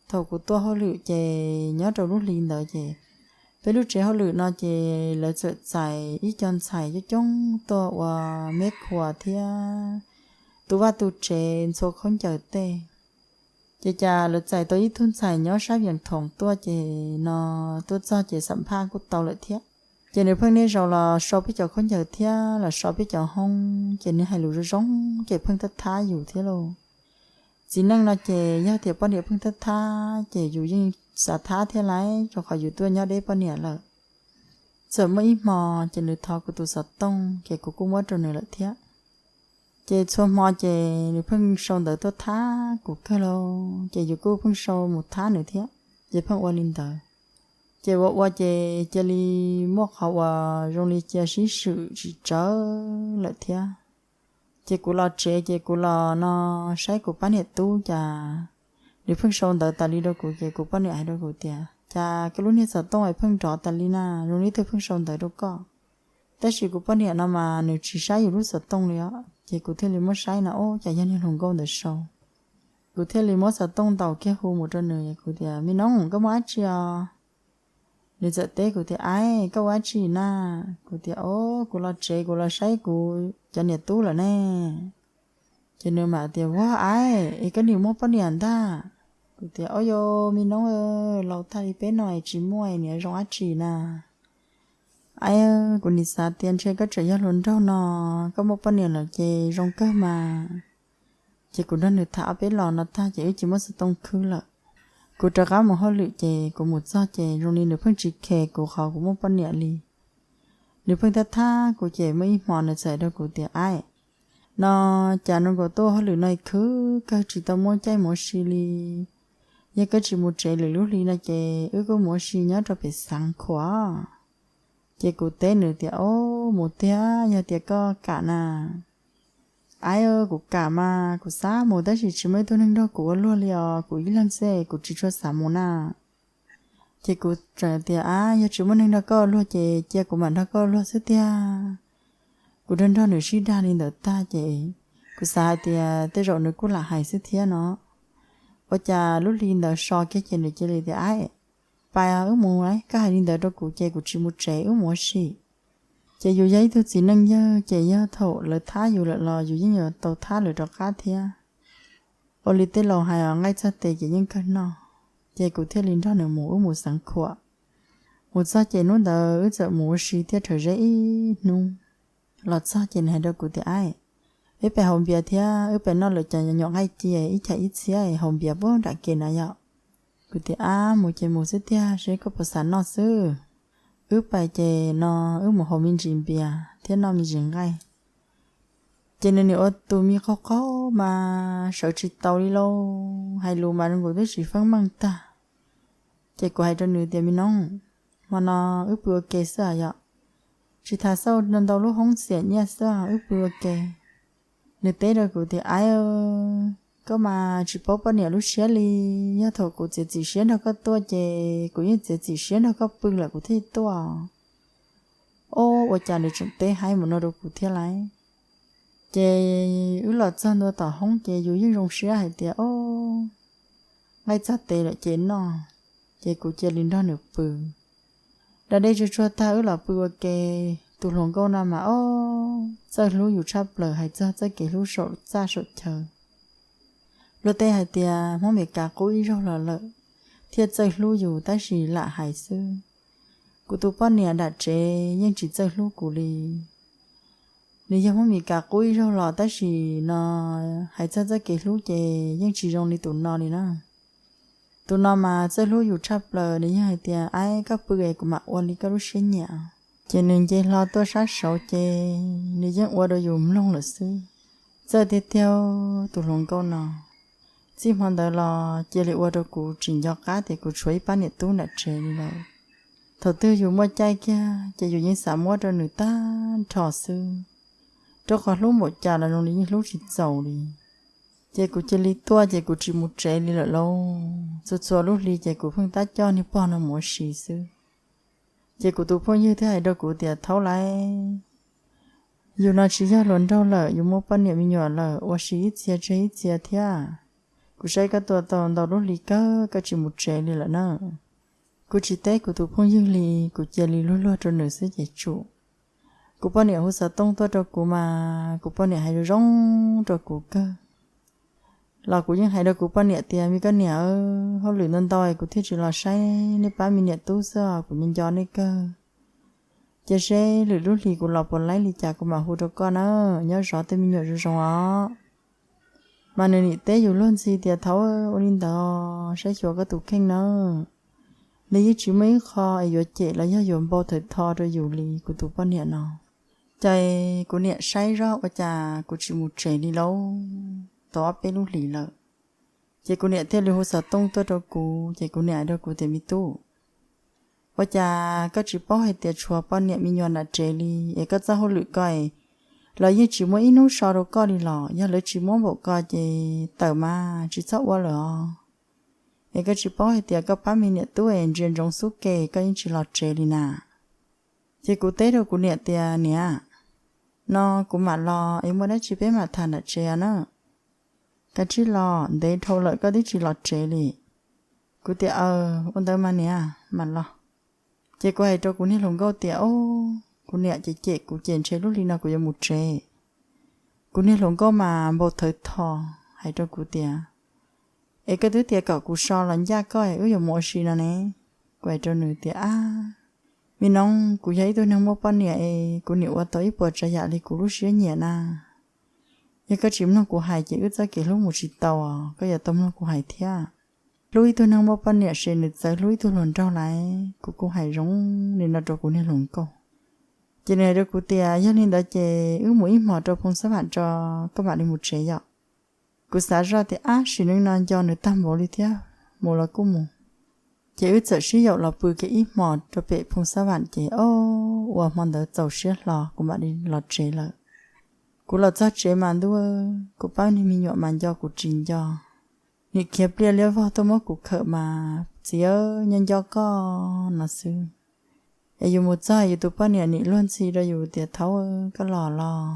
Thaum kuv tuaj hauj lwm ces nyob rau lub hli ntawd ces peb lub tsev hauj lwm no ces lawv txawm txais ib co ntxhais coob coob tuaj ua meb khuas thiab tu vaj tu tsev ntxhua khaub ncaws tej. Ces cas lawv txais tau ib tug ntxhais nyob sab Vias Thoom tuaj ces no tuaj txog ces xam phaj kuj tau lawm thiab. Ces nws pheej niaj zaus los so peb cov khaub ncaws thiab los so peb cov hoob, ces nws hais lus zoo zoo ces pheej thab thab yus thiab lauj. Txiv neej no ces yog tias poj niam pheej thab thab ces yus yeej xav thab thiab lauj, rau qhov yus tuaj nyob deb poj niam lawm. Txawm muaj ib hmo ces nws thov kuv tus xov tooj ces kuv kuj muab rau nws lawm thiab. Ces txhua hmo ces nws pheej sau ntawv tuaj thab kuv kawg lauj, ces yus kuj pheej sau mus thab nws thiab, ces pheej ua li ntawd. Ces ua ua ces cia li muaj qhov uas zoo li cia sib swm tsis tsawv lawm thiab. Ces kuv los tsev ces kuv los no saib kuv pab niam tub cas nws pheej sau ntawv tas li rau kuv, ces kuv poj niam hais rau kuv tias, Cas koj lub niag xov tooj es pheej nrov tas li na, zoo li twg pheej sau ntawv rau koj? Tab sis kuv poj niam no mas nws tsis saib yus lub xov tooj li os, ces kuv thiaj li muab saib no, ub, cas yog niag hluas nkauj ntawd sau. Kuv thiaj li muab xov tooj ntaus kiag hu mus rau nws, kuv tias, Me noob, koj muaj dab tsi os? Nws txawm teb kuv tias, Aib, koj ua dab tsi na? Kuv tias, O, kuv los tsev, kuv los saib kuv cov niam tub lawm ne. Ces nws mam tias, Ua, aib, es koj nim muaj poj niam ntag? Kuv tias, O, yog me noob, laus tag li peb no es tsis muaj, niam zoo dab tsi na? Aib, kuv nim xav tias ntshe koj tseem yog hluas nraug no, koj muaj poj niam lawm ces zoo kawg mas. Ces kuv nrog nws tham ob peb los no tag ces wb cia muab xov tooj khwb lawm. Kuv rov qab mus hauj lwm ces kuv mus txog ces zoo li nws pheej tsis khes kuv qhov kuv muaj poj niam li. Nws pheej thab thab kuv ces muaj ib hmo nws txawm hais rau kuv tias, Aib, no cas nws nkaus tuaj hauj lwm no khwb kawg tsis tau muaj caij mus ua si li. Yog koj tsis mus tsev lwm lub hli no ces wb kuj mus ua si nyob rau pem Xeev Khuam. Ces kuv teb nws tias, O, mus tiag, yog tias koj kam na. Aib, kuv kam mas, kuv xav mus tab sis tsis muaj ib tug neeg nrog kuv ua luag li os, kuv ib leeg xwb kuv tsis tshua xav mus na. Ces kuv tseem tias, Ab, yog tsis muaj neeg nrog koj ua luag ces cia kuv mam nrog koj ua luag xwb tiag. Kuv nrog nrog nws sib dag li ntawd tag ces kuv xav hais tias tej zaum nws kuj lam hais xwb thiab no. Ua cas lub hli ntawd so kiag ces nws cia li tias, Aib, pais wb mus, koj hais li ntawd rau kuv ces kuv tsis mus tsev, wb mus ua si. Ces yus yog ib tug txiv neej yawg ces yog thaum lawv thab yus lawm los yus yeej yuav tau thab lawv rov qab thiab. Ua li tej laus hais os, nqaij txog tes ces yeej kawg noj. Ces kuv thiaj li nrog nws mus, wb mus Xeev Khuam. Mus txog ces hnub ntawd wb txawm mus ua si thiab rhawv zeb ib hnub. Los txog ces nws hais rau kuv tias, Aib, wb pais haus npias thiab, wb pais noj lawv cov nyuam nqaij cia ib chais ib txhiab haus npias puag nram kev na yom. Kuv tias, Ab, mus ces mus xwb tiag, seb koj puas xav noj xwb. Wb pais ces no wb mus haus me ntsis npias thiab noj me ntsis nqaij. Ces nws nim ua tus me qaug qaug mas sawv tsis tau li lauj, hais lus mas zoo nkaus twb tsis feeb meej tag. Ces kuv hais rau nws tias, Me noob, hmo no wb pw ua ke xwb yom, tsis tas xauj ntau lub hoob xiam nyiaj xwb, wb pw ua ke. Nws teb rau kuv tias, Aib, koj mas tsis paub poj niam lub siab li, yog thaum kuv txiav txim siab nrog koj tuaj ces kuv yeej txiav txim siab nrog koj pw lawm kuv thiaj tuaj. Ob, ua cas nws tseem teb haib mus no rau kuv thiab lauj. Ces wb los txog ntua tom hoob ces yus yeej zoo siab hais tias, Ob, nqaij txog tes lawm ces noj. Ces kuv cia li nrog nws pw. Da dej tsuag tsuag tag wb los pw ua ke. Tus hluas nkauj no mas ob, txawj hlub yus tshaj plaws, hais txog txoj kev hlub saum txaj saum chaw. Luag tej hais tias Hmoob Meskas qub ib zaug los lawm thiaj txawj hlub yus tab sis lam hais xwb. Kuv tus poj niam nram tsev yeej tsis txawj hlub kuv li. Nws yog Hmoob Meskas qub ib zaug los tab sis no hais txog txoj kev hlub ces yeej tsis zoo li tus no li na. Tus no mas txawj hlub yus tshaj plaws, nws yeej hais tias, Aib, koj pw es kuv mam ua li koj lub siab nyiam. Ces nws nce hlo tuaj sab saud ces nws yeej ua rau yus mloog lawm xwb. Txawj tiag tiag tus hluas nkauj no. Txij hmo ntawd los cia li ua rau kuv tsis nco qab tias kuv tshuav ib pab niam tub nram tsev li lawm. Thaum twg yus muaj caij kiag ces yus yeej xav muab rau nws tag nrho xwb. rau qhov hlub npaum cas los zoo li yeej hlub tsis txaus li. Ces kuv cia li tuaj ces kuv tsis mus tsev li lawm lauj. Txhua txhua lub hli ces kuv pheej tab coj niag pog no mus ua si xwb. Ces kuv tus phooj ywg thiaj hais rau kuv tias, Thaub lauj, yus no tsis yog hluas nraug lawm, yus muaj poj niam me nyuam lawm, ua si ib txhia tseg ib txhia thiab. Kuv saib koj tuaj tau ntau lub hli kawg koj tsis mus tsev li lawm na. Kuv tsis teb kuv tus phooj ywg li, kuv cia li luag luag rau nws xwb ces tsum. Kuv poj niam hu xov tooj tuaj rau kuv mas kuv poj niam hais zoo zoo rau kuv kawg. Los kuv yeej hais rau kuv poj niam tias, Me koj niam, hauj lwm ntau ntau kuv thiaj tsis los saib nej pab me niam tub xwb os, kuv nco nco nej kawg. Cia seb lwm lub hlis kuv los puas laib li cas kuv mam hu rau koj na. Nyob zov tej me nyuam zoo zoo os. Mas nws nim teb yus luag ntxhi tias, Thaub, ua li ntawd saib xyuas koj tus kheej na. Nws yeej tsis muaj ib qho es yuav cem los yog yuav npau thawm tho rau yus li kuv tus poj niam no. Ces kuv niam saib zoj ua cas kuv tsis mus tsev li lauj, tau ob peb lub hlis lawm. Ces kuv niam thiaj li hu xov tooj tuaj rau kuv, ces kuv niam hais rau kuv tias, Me tub, ua cas koj tsis paub hais tias tshuav poj niam me nyuam nram tsev li, es koj txoj hauj lwm ko los yeej tsis muaj ib hnub so rau koj li los? Yog lawv tsis muab npaum ko ces tawm mas tsis txhob ua lawm os. Es koj tsis paub hais tias koj pab me niam tub es ntsia ntsoov xub ke koj yeej tsis los tsev li na. Ces kuv teb rau kuv niam tias, Niam, no kuv mam los es muaj dab tsi peb mam tham nram tsev na. Kav tsij los, ntev dhau lawm koj twb tsis los tsev li. Kuv tias, Aw, ua ntawd mas niam, mam los. Ces kuv hais rau kuv niag hluas nkauj tias, Au, kuv niam ces cem kuv ces ntshe lub hli no kuv yuav mus tsev. Kuv niag hluas nkauj mas npau thawv tho, hais rau kuv tias, Es koj twb tias kom kuv so los ncaj koj es wb yuav mus ua si no ne. Kuv hais rau nws tias, Ab, me nob, kuv yog ib tug neeg muaj poj niam es kuv nim ua tau ib puas tsav yam li kuv lub siab nyiam na. Yog koj tsis mloog kuv hais ces wb txoj kev hlub mus tsis tau os, koj yuav tau mloog kuv hais thiab. Hlub ib tug neeg muaj poj niam ces nws txawv hlub ib tug hluas nraug lawm, kuv kuj hais zoo li no rau kuv niag hluas nkauj. Ces nws hais rau kuv tias, Yog li ntawd ces wb mus ib hmos rau Phoos Xab Vam tso, koj mam li mus tsev yom. Kuv xav zoj tias, Ab, sim neej no nco nws tag npaum li thiab, mus los kuj mus. Ces wb txawm sib yaum los pw kiag ib hmos rau pem Phoos Xab Vam ces, o, ua hmo ntawd txaus siab hlo kuv mam li los tsev lawm. Kuv los txog tsev mas ntuj, kuv pab niag me nyuam mas nco kuv tsis nco. Nim khiav pliaj liab vog tuaj muab kuv khawm mas, Txiv, nyob nco koj no xwb. Es yus mus txog yus tus poj niam nim luag ntxhi rau yus tias, Thaub, koj los los?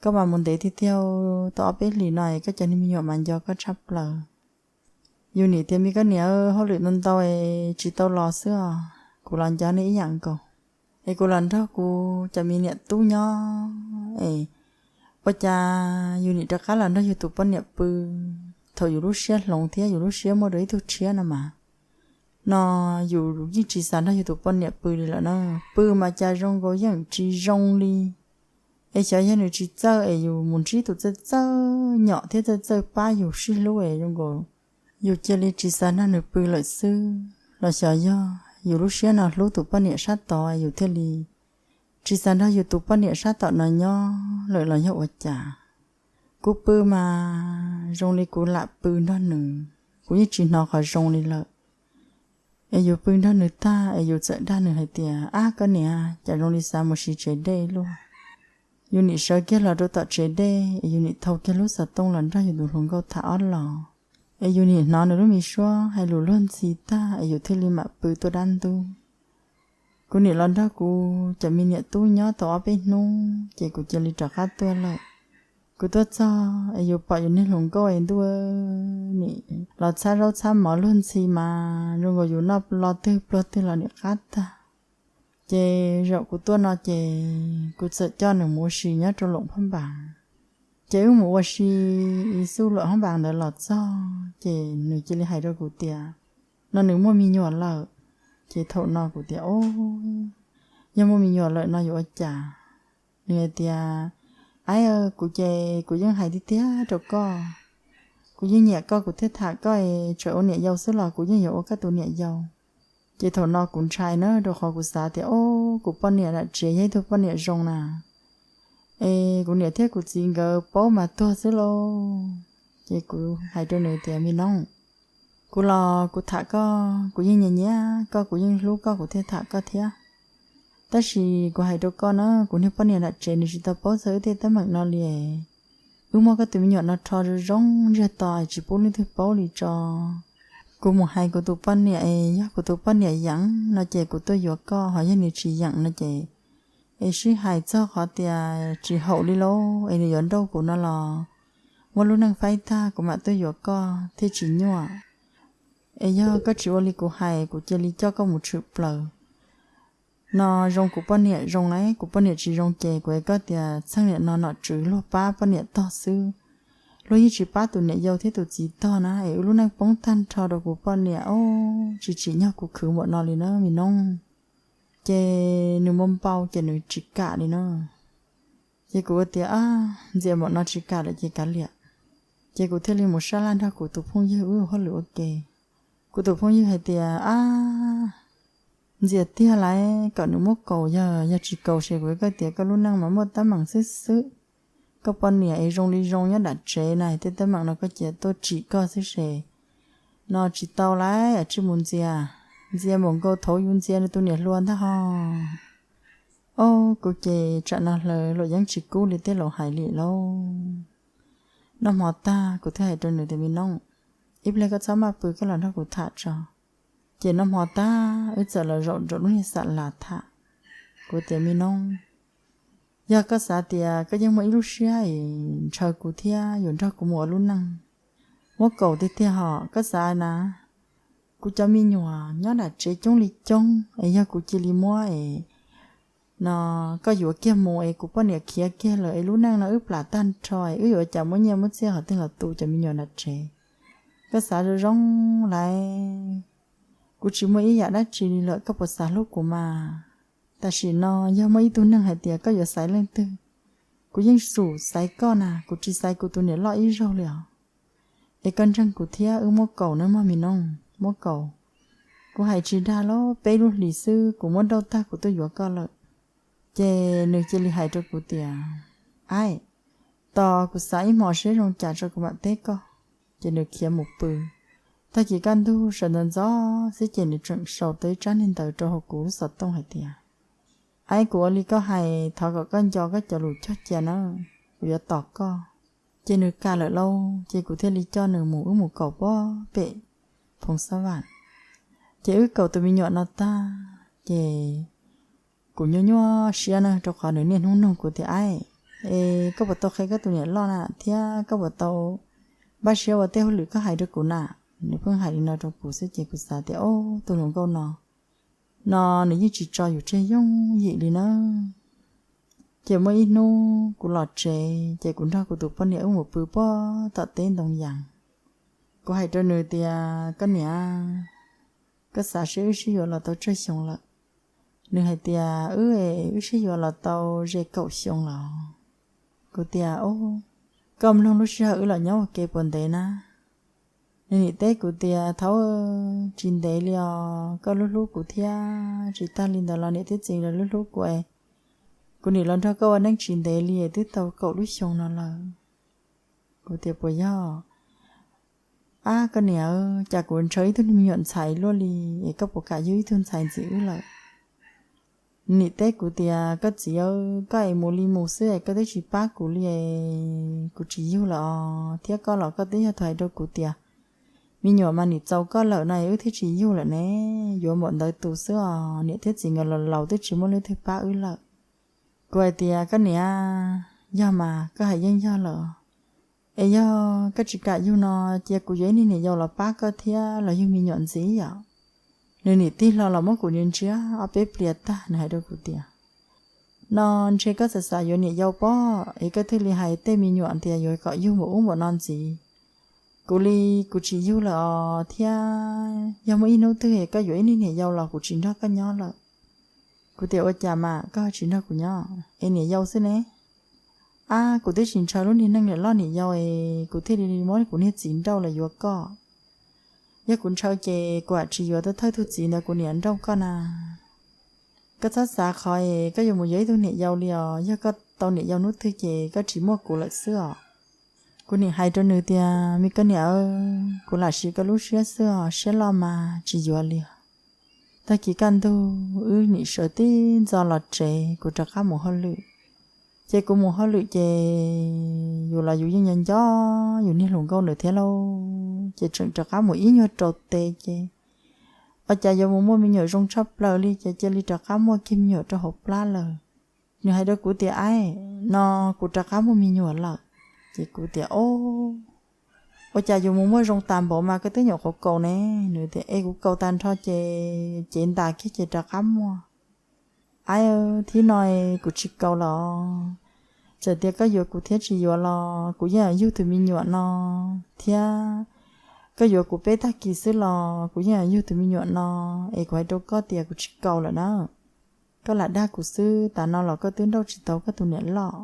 Koj mas mus ntev tiag tiag, tau ob peb hlis no es koj cov niag me nyuam mas nco koj tshaj plaws. Yus nim tias, Me koj niam, hauj lwm ntau ntau es tsis tau los xwb os, kuv los nco nej ib yam nkaus. Es kuv los nrog kuv cov me niam tub nyob es ua cas yus nim rov qab los nrog yus tus poj niam pw. Thaum yus lub siab hloov thiab yus lub siab muaj dua ib tug tshiab no mas, no yus yeej tsis xav nrog yus tus poj niam pw li lawm na. Pw mas cas zoo nkaus yeej tsis zoo li. Es xyov yog nws tsis txawj es yus mus ntsib tus txawj txawj nyom thiab txawj txawj pab yus sib hlub es zoo nkaus yus cia li tsis xav nrog nws pw lawm xwb, los xyov yog yus lub siab no hlub tus poj niam sab tod yus thiaj li tsis xav nrog yus tus poj niam sab tom no nyob lawm los yog ua cas. Kuv pw mas zoo li kuv lam pw nrog nws, kuv yeej tsis hnov qhov zoo li lawm. Es yus pw nrog nws tag es yus txawm dag nws hais tias, Ab koj niam, cas zoo li xav mus siv tsev dej luaj. Yus nim sawv kiag los rau tom tsev dej es yus nim thau kiag lub xov tooj los nrog yus tus hluas nkauj tham ob los. Es yus nim hnov nws lub me suab hais lus luag ntxhi tag es yus thiaj li mam pw tuaj dab ntub. Kuv nim los nrog kuv cov me niam tub nyob tau ob peb hnub ces kuv cia li rov qab tuaj lawm. Kuv tuaj txog es yus pom yus niag hluas nkauj es ntuj, nim los txhab zaub txhab mov luag ntxhi mas zoo nkaus yus noj lo twg pluag twg los nim qab tag. Ces zaum kuv tuaj no ces kuv txawm coj nws mus ua si nyob rau loom phab npas. Ces wb mus ua si ib xub luam hab npas ntawd los txog ces nws cia li hais rau kuv tias, no nws muaj me nyuam lawm. Ces thaum no kuv tias, o, yog muaj me nyuam lawm no yuav ua cas? Nws hais tias, Aib, kuv ces kuv yeej hais tiag tiag rau koj, kuv yeej nyiam koj kuv thiaj tham koj es txawm ua niam yau xwb los kuv yeej yuav ua koj tus niam yau. Ces thaum no kuv ntshai na, rau qhov kuv xav tias, o, kuv poj niam nram tsev yog ib tug poj niam zoo na, es kuv niam thiab kuv txiv nkawd paub mas tuag xwb lauj. Ces kuv hais rau nws tias, me nob, kuv los kuv tham koj, kuv yeej nyiam nyiam koj, kuv yeej hlub koj kuv thiaj tham koj thiab. Tab sis kuv hais rau koj na, kuv niag poj niam nram tsev nws tsis tau paub txog wb tej teeb meem no li. Wb muab koj tus me nyuam no rho zoo zoo ntsiag to tsis pub leej twg paub li tso. Kuv mus hais kuv tus poj niam es yog kuv tus poj niam yeem no ces kuv tuaj yuav koj, ho yog nws tsis yeem no ces, es sib hais txog qhov tias tsis haum li lauj es nws yuav nrauj kuv no los, muab lub neej faib tag kuv mam tuaj yuav koj thiaj tsis nyuaj. Es yog koj tsis ua li kuv hais kuv cia li coj koj mus tshwm plaws. No zoo kuv poj niam zoo lauj, kuv poj niam tsis zoo ces kuv hais koj tias txheej niam no nom tswv luag pab poj niam tog xwb, luag yeej tsis pab tus niam yau thiab tus txiv tog na, es wb lub neej poob tag nrho rau kuv poj niam os, tsis tsim nyog kuv khwv npaum no li na me noob. Ces nws muaj npau ces nws tsis kam li na. Ces kuv ua tias, ab, ntxias npaum no tsis kam lawm ces kav liam. Ces kuv thiaj li mus sab laj nrog kuv tus phooj ywg wb ua hauj lwm ua ke. Kuv tus phooj ywg hais tias, ab, ntxias tiag lauj, kom nws muab kaus, yog, yog tsis kaus ces kuv hais koj tias koj lub neej mas muaj teeb meem xwb xwb. Koj poj niam es zoo li zoo nyob nram tsev na, tej teeb meem no koj cia tuaj tsim koj xwb ces, no tsis tau lauj, tsis mus ntxias, ntxias npaum nkaus thaum yus ntxias nws tus niam hluas ntag ho. Ob, kuv ces tsam no hlawv luam yeeb tsis kub li tej laus hais li lauj. Noj hmo tag kuv thiaj hais rau nws tias, me noob, ib pliag koj txhob maj pw, koj los nrog kuv tham tso. Ces noj hmo tag wb txawm los zaum rau lub niag xam las tham. Kuv tias, me noob, yog koj xav tias koj yeej muaj ib lub siab es ntshaw kuv thiab yuav nrog kuv mus ua lub neej, muab kaus tiag tiag hos koj xav na, kuv cov me nyuam nyob nram tsev coob li coob es yog kuv cia li muab es, no, koj yuav kiag mus es kuv poj niam khiav kiag lawm es lub neej no wb plam tag nrho es wb yuav ua cas muab nyiaj muab txiaj qhov twg los tu cov me nyuam nram tsev. Koj xav zoo zoo lauj, kuv tsis muaj ib yam dab tsi li lawm, koj puas xav hlub kuv mas? Tam sim no yog muaj ib tug neeg hais tias koj yuav xaiv leej twg, kuv yeej xum xaiv koj na, kuv tsis xaiv kuv tus niam loj ib zaug li os. Es koj ntseeg kuv thiab wb muab kaus nawb mog me noob, muab kaus. Kuv hais tsis dag lauj, peb lub hlis xwb kuv muab nrauj tag kuv tuaj yuav koj lawm. Ces nws cia li hais rau kuv tias, aib, tos kuv xav ib hmos seb zoo cas tso kuv mam teb koj. Ces nws khiav mus pw. Tag kis kaj ntug sawv ntxov ntxov xwb ces nws tseem sau tau ib tsab niag ntawv rau hauv kuv lub xov tooj hais tias, aib, kuv ua li koj hais, thov kom koj nco koj cov lus cog cia na, kuv yuav tos koj. Ces nws kam lawm lauj, ces kuv thiaj li coj nws mus, wb mus kaus puag pem Phoov Xab Vam. Ces wb kaus tus me nyuam no tag, ces kuv nyuaj nyuaj siab na, rau qhov nws niaj hnub nug kuv tias, aib, es koj puas tau qhia koj tus niam loj na, thiab koj puas tau npaj siab ua tej hauj lwm koj hais rau kuv na? Nws pheej hais li no rau kuv xwb ces kuv xav tias, ob, tus hluas nkauj no, no nws yeej tsis tso yus tseg yooj yim li na. Ces muaj ib hnub kuv los tsev ces kuv nrog kuv tus poj niam wb mus pw puag tom teb ntoo yas. Kuv hais rau nws tias, koj niam, koj xav seb wb sib yuav los tau tsawg xyoo lawm? Nws hais tias, wb, wb sib yuav los tau ze kaum xyoo los. Kuv tias, koj mloog lub sij hawm wb los nyob ua ke puas ntev na? Nws nim teb kuv tias, thaub, tsis ntev li os, koj lub hlub kuv thiab, tsis tag li ntawd los niam thiab txiv los lub hlub kuv es kuv nim los nrog koj ua neej tsis ntev li es twb tau kaum lub xyoo no lawm. Kuv tias, puas yog? Ab, koj niam, cas kuv ntshaw ib tug me nyuam ntxhais luaj li es koj puas kam yug ib tug ntxhais ntxiv wb lawm? Nim teb kuv tias, koj txiv, koj es mus li mus xwb es koj twb tsis pab kuv li es kuv tsis yug lawm os, thiab koj los koj twb yog tus hais rau kuv tias me nyuam mas nim txaus koj lawm no es wb thiaj tsis yug lawm ne, yuav npaum ntawd tus xwb os, niam thiab txiv nkawd los laus twb tsis muaj leej twg pab wb lawm. Kuv hais tias, koj niam, yog mas koj hais yeej yog lawm. Es yog koj tsis kam yug no, cia kuv yuav ib niag niam yau los pab koj thiab los yug me nyuam ntxiv yom. Nws nim tig hlo los muab kuv ntsia ntsia ob peb pliag tag nws hais rau kuv tias, no ntshe koj xav xav yuav niam yau pob es koj thiaj li hais tej me nyuam tias yuav kom yug npaum ub npaum no ntxiv. Kuv li kuv tsis yug lawm os, thiab yog muaj ib hnub twg es koj yuav ib niag niam yau los kuv tsis nrog koj nyob lawm. Kuv tias, ua cas mas koj tsis nrog kuv nyob es niam yau xwb ne? Ab, kuv twb tsis ntshaw lub niag neej niam loj niam yau es kuv thiaj li muab kuv niag txiv nrauj los yuav koj. Yog kuv ntshaw ces kuv mam tsis yuav tau thawj tug txiv ntawd kuv niam nrauj koj na. Koj txhob xav qhov es koj yuav mus yuav ib tug niam yau li os, yog koj tau niam yau hnub twg ces koj tsis muaj kuv lawm xwb os. Kuv nim hais rau nws tias, me koj niam, kuv lam siv koj lub siab xwb os, siab loj mas tsis yuav li os. Tag kis kaj ntug wb nim sawv tib ntxov los tsev, kuv rov qab mus hauj lwm. Ces kuv mus hauj lwm ces yus los yus yeej nco nco yus niag hluas nkauj ntawd thiab lauj. Ces tseem rov qab mus ib nyuag rau tes ces ua cas yuav mus muaj me nyuam zoo tshaj plaws li ces cia li rov qab muaj kiag me nyuam rau hauv plab lawm. Nws hais rau kuv tias, Aib, no kuv rov qab muaj me nyuam lawm. Ces kuv tias, O, ua cas yus mus muaj zoo tas npaum mas koj twb nyuam qhuav kaus ne? Nws tias, Es kuv kaus tag nrho ces cev ntas kiag ces rov qab muaj. Aib, thib no kuv tsis kaus los, txawm tias koj yuav kuv thiab tsis yuav los kuv yeej yuav yug tus me nyuam no thiab. Koj yuav kuv peb tag kis xwb los kuv yeej yuav yug tus me nyuam no. Es kuv hais rau koj tias kuv tsis kaus lawm na. Koj lam dag kuv xwb, tas no los koj twb nrauj tsis tau koj tus niam loj.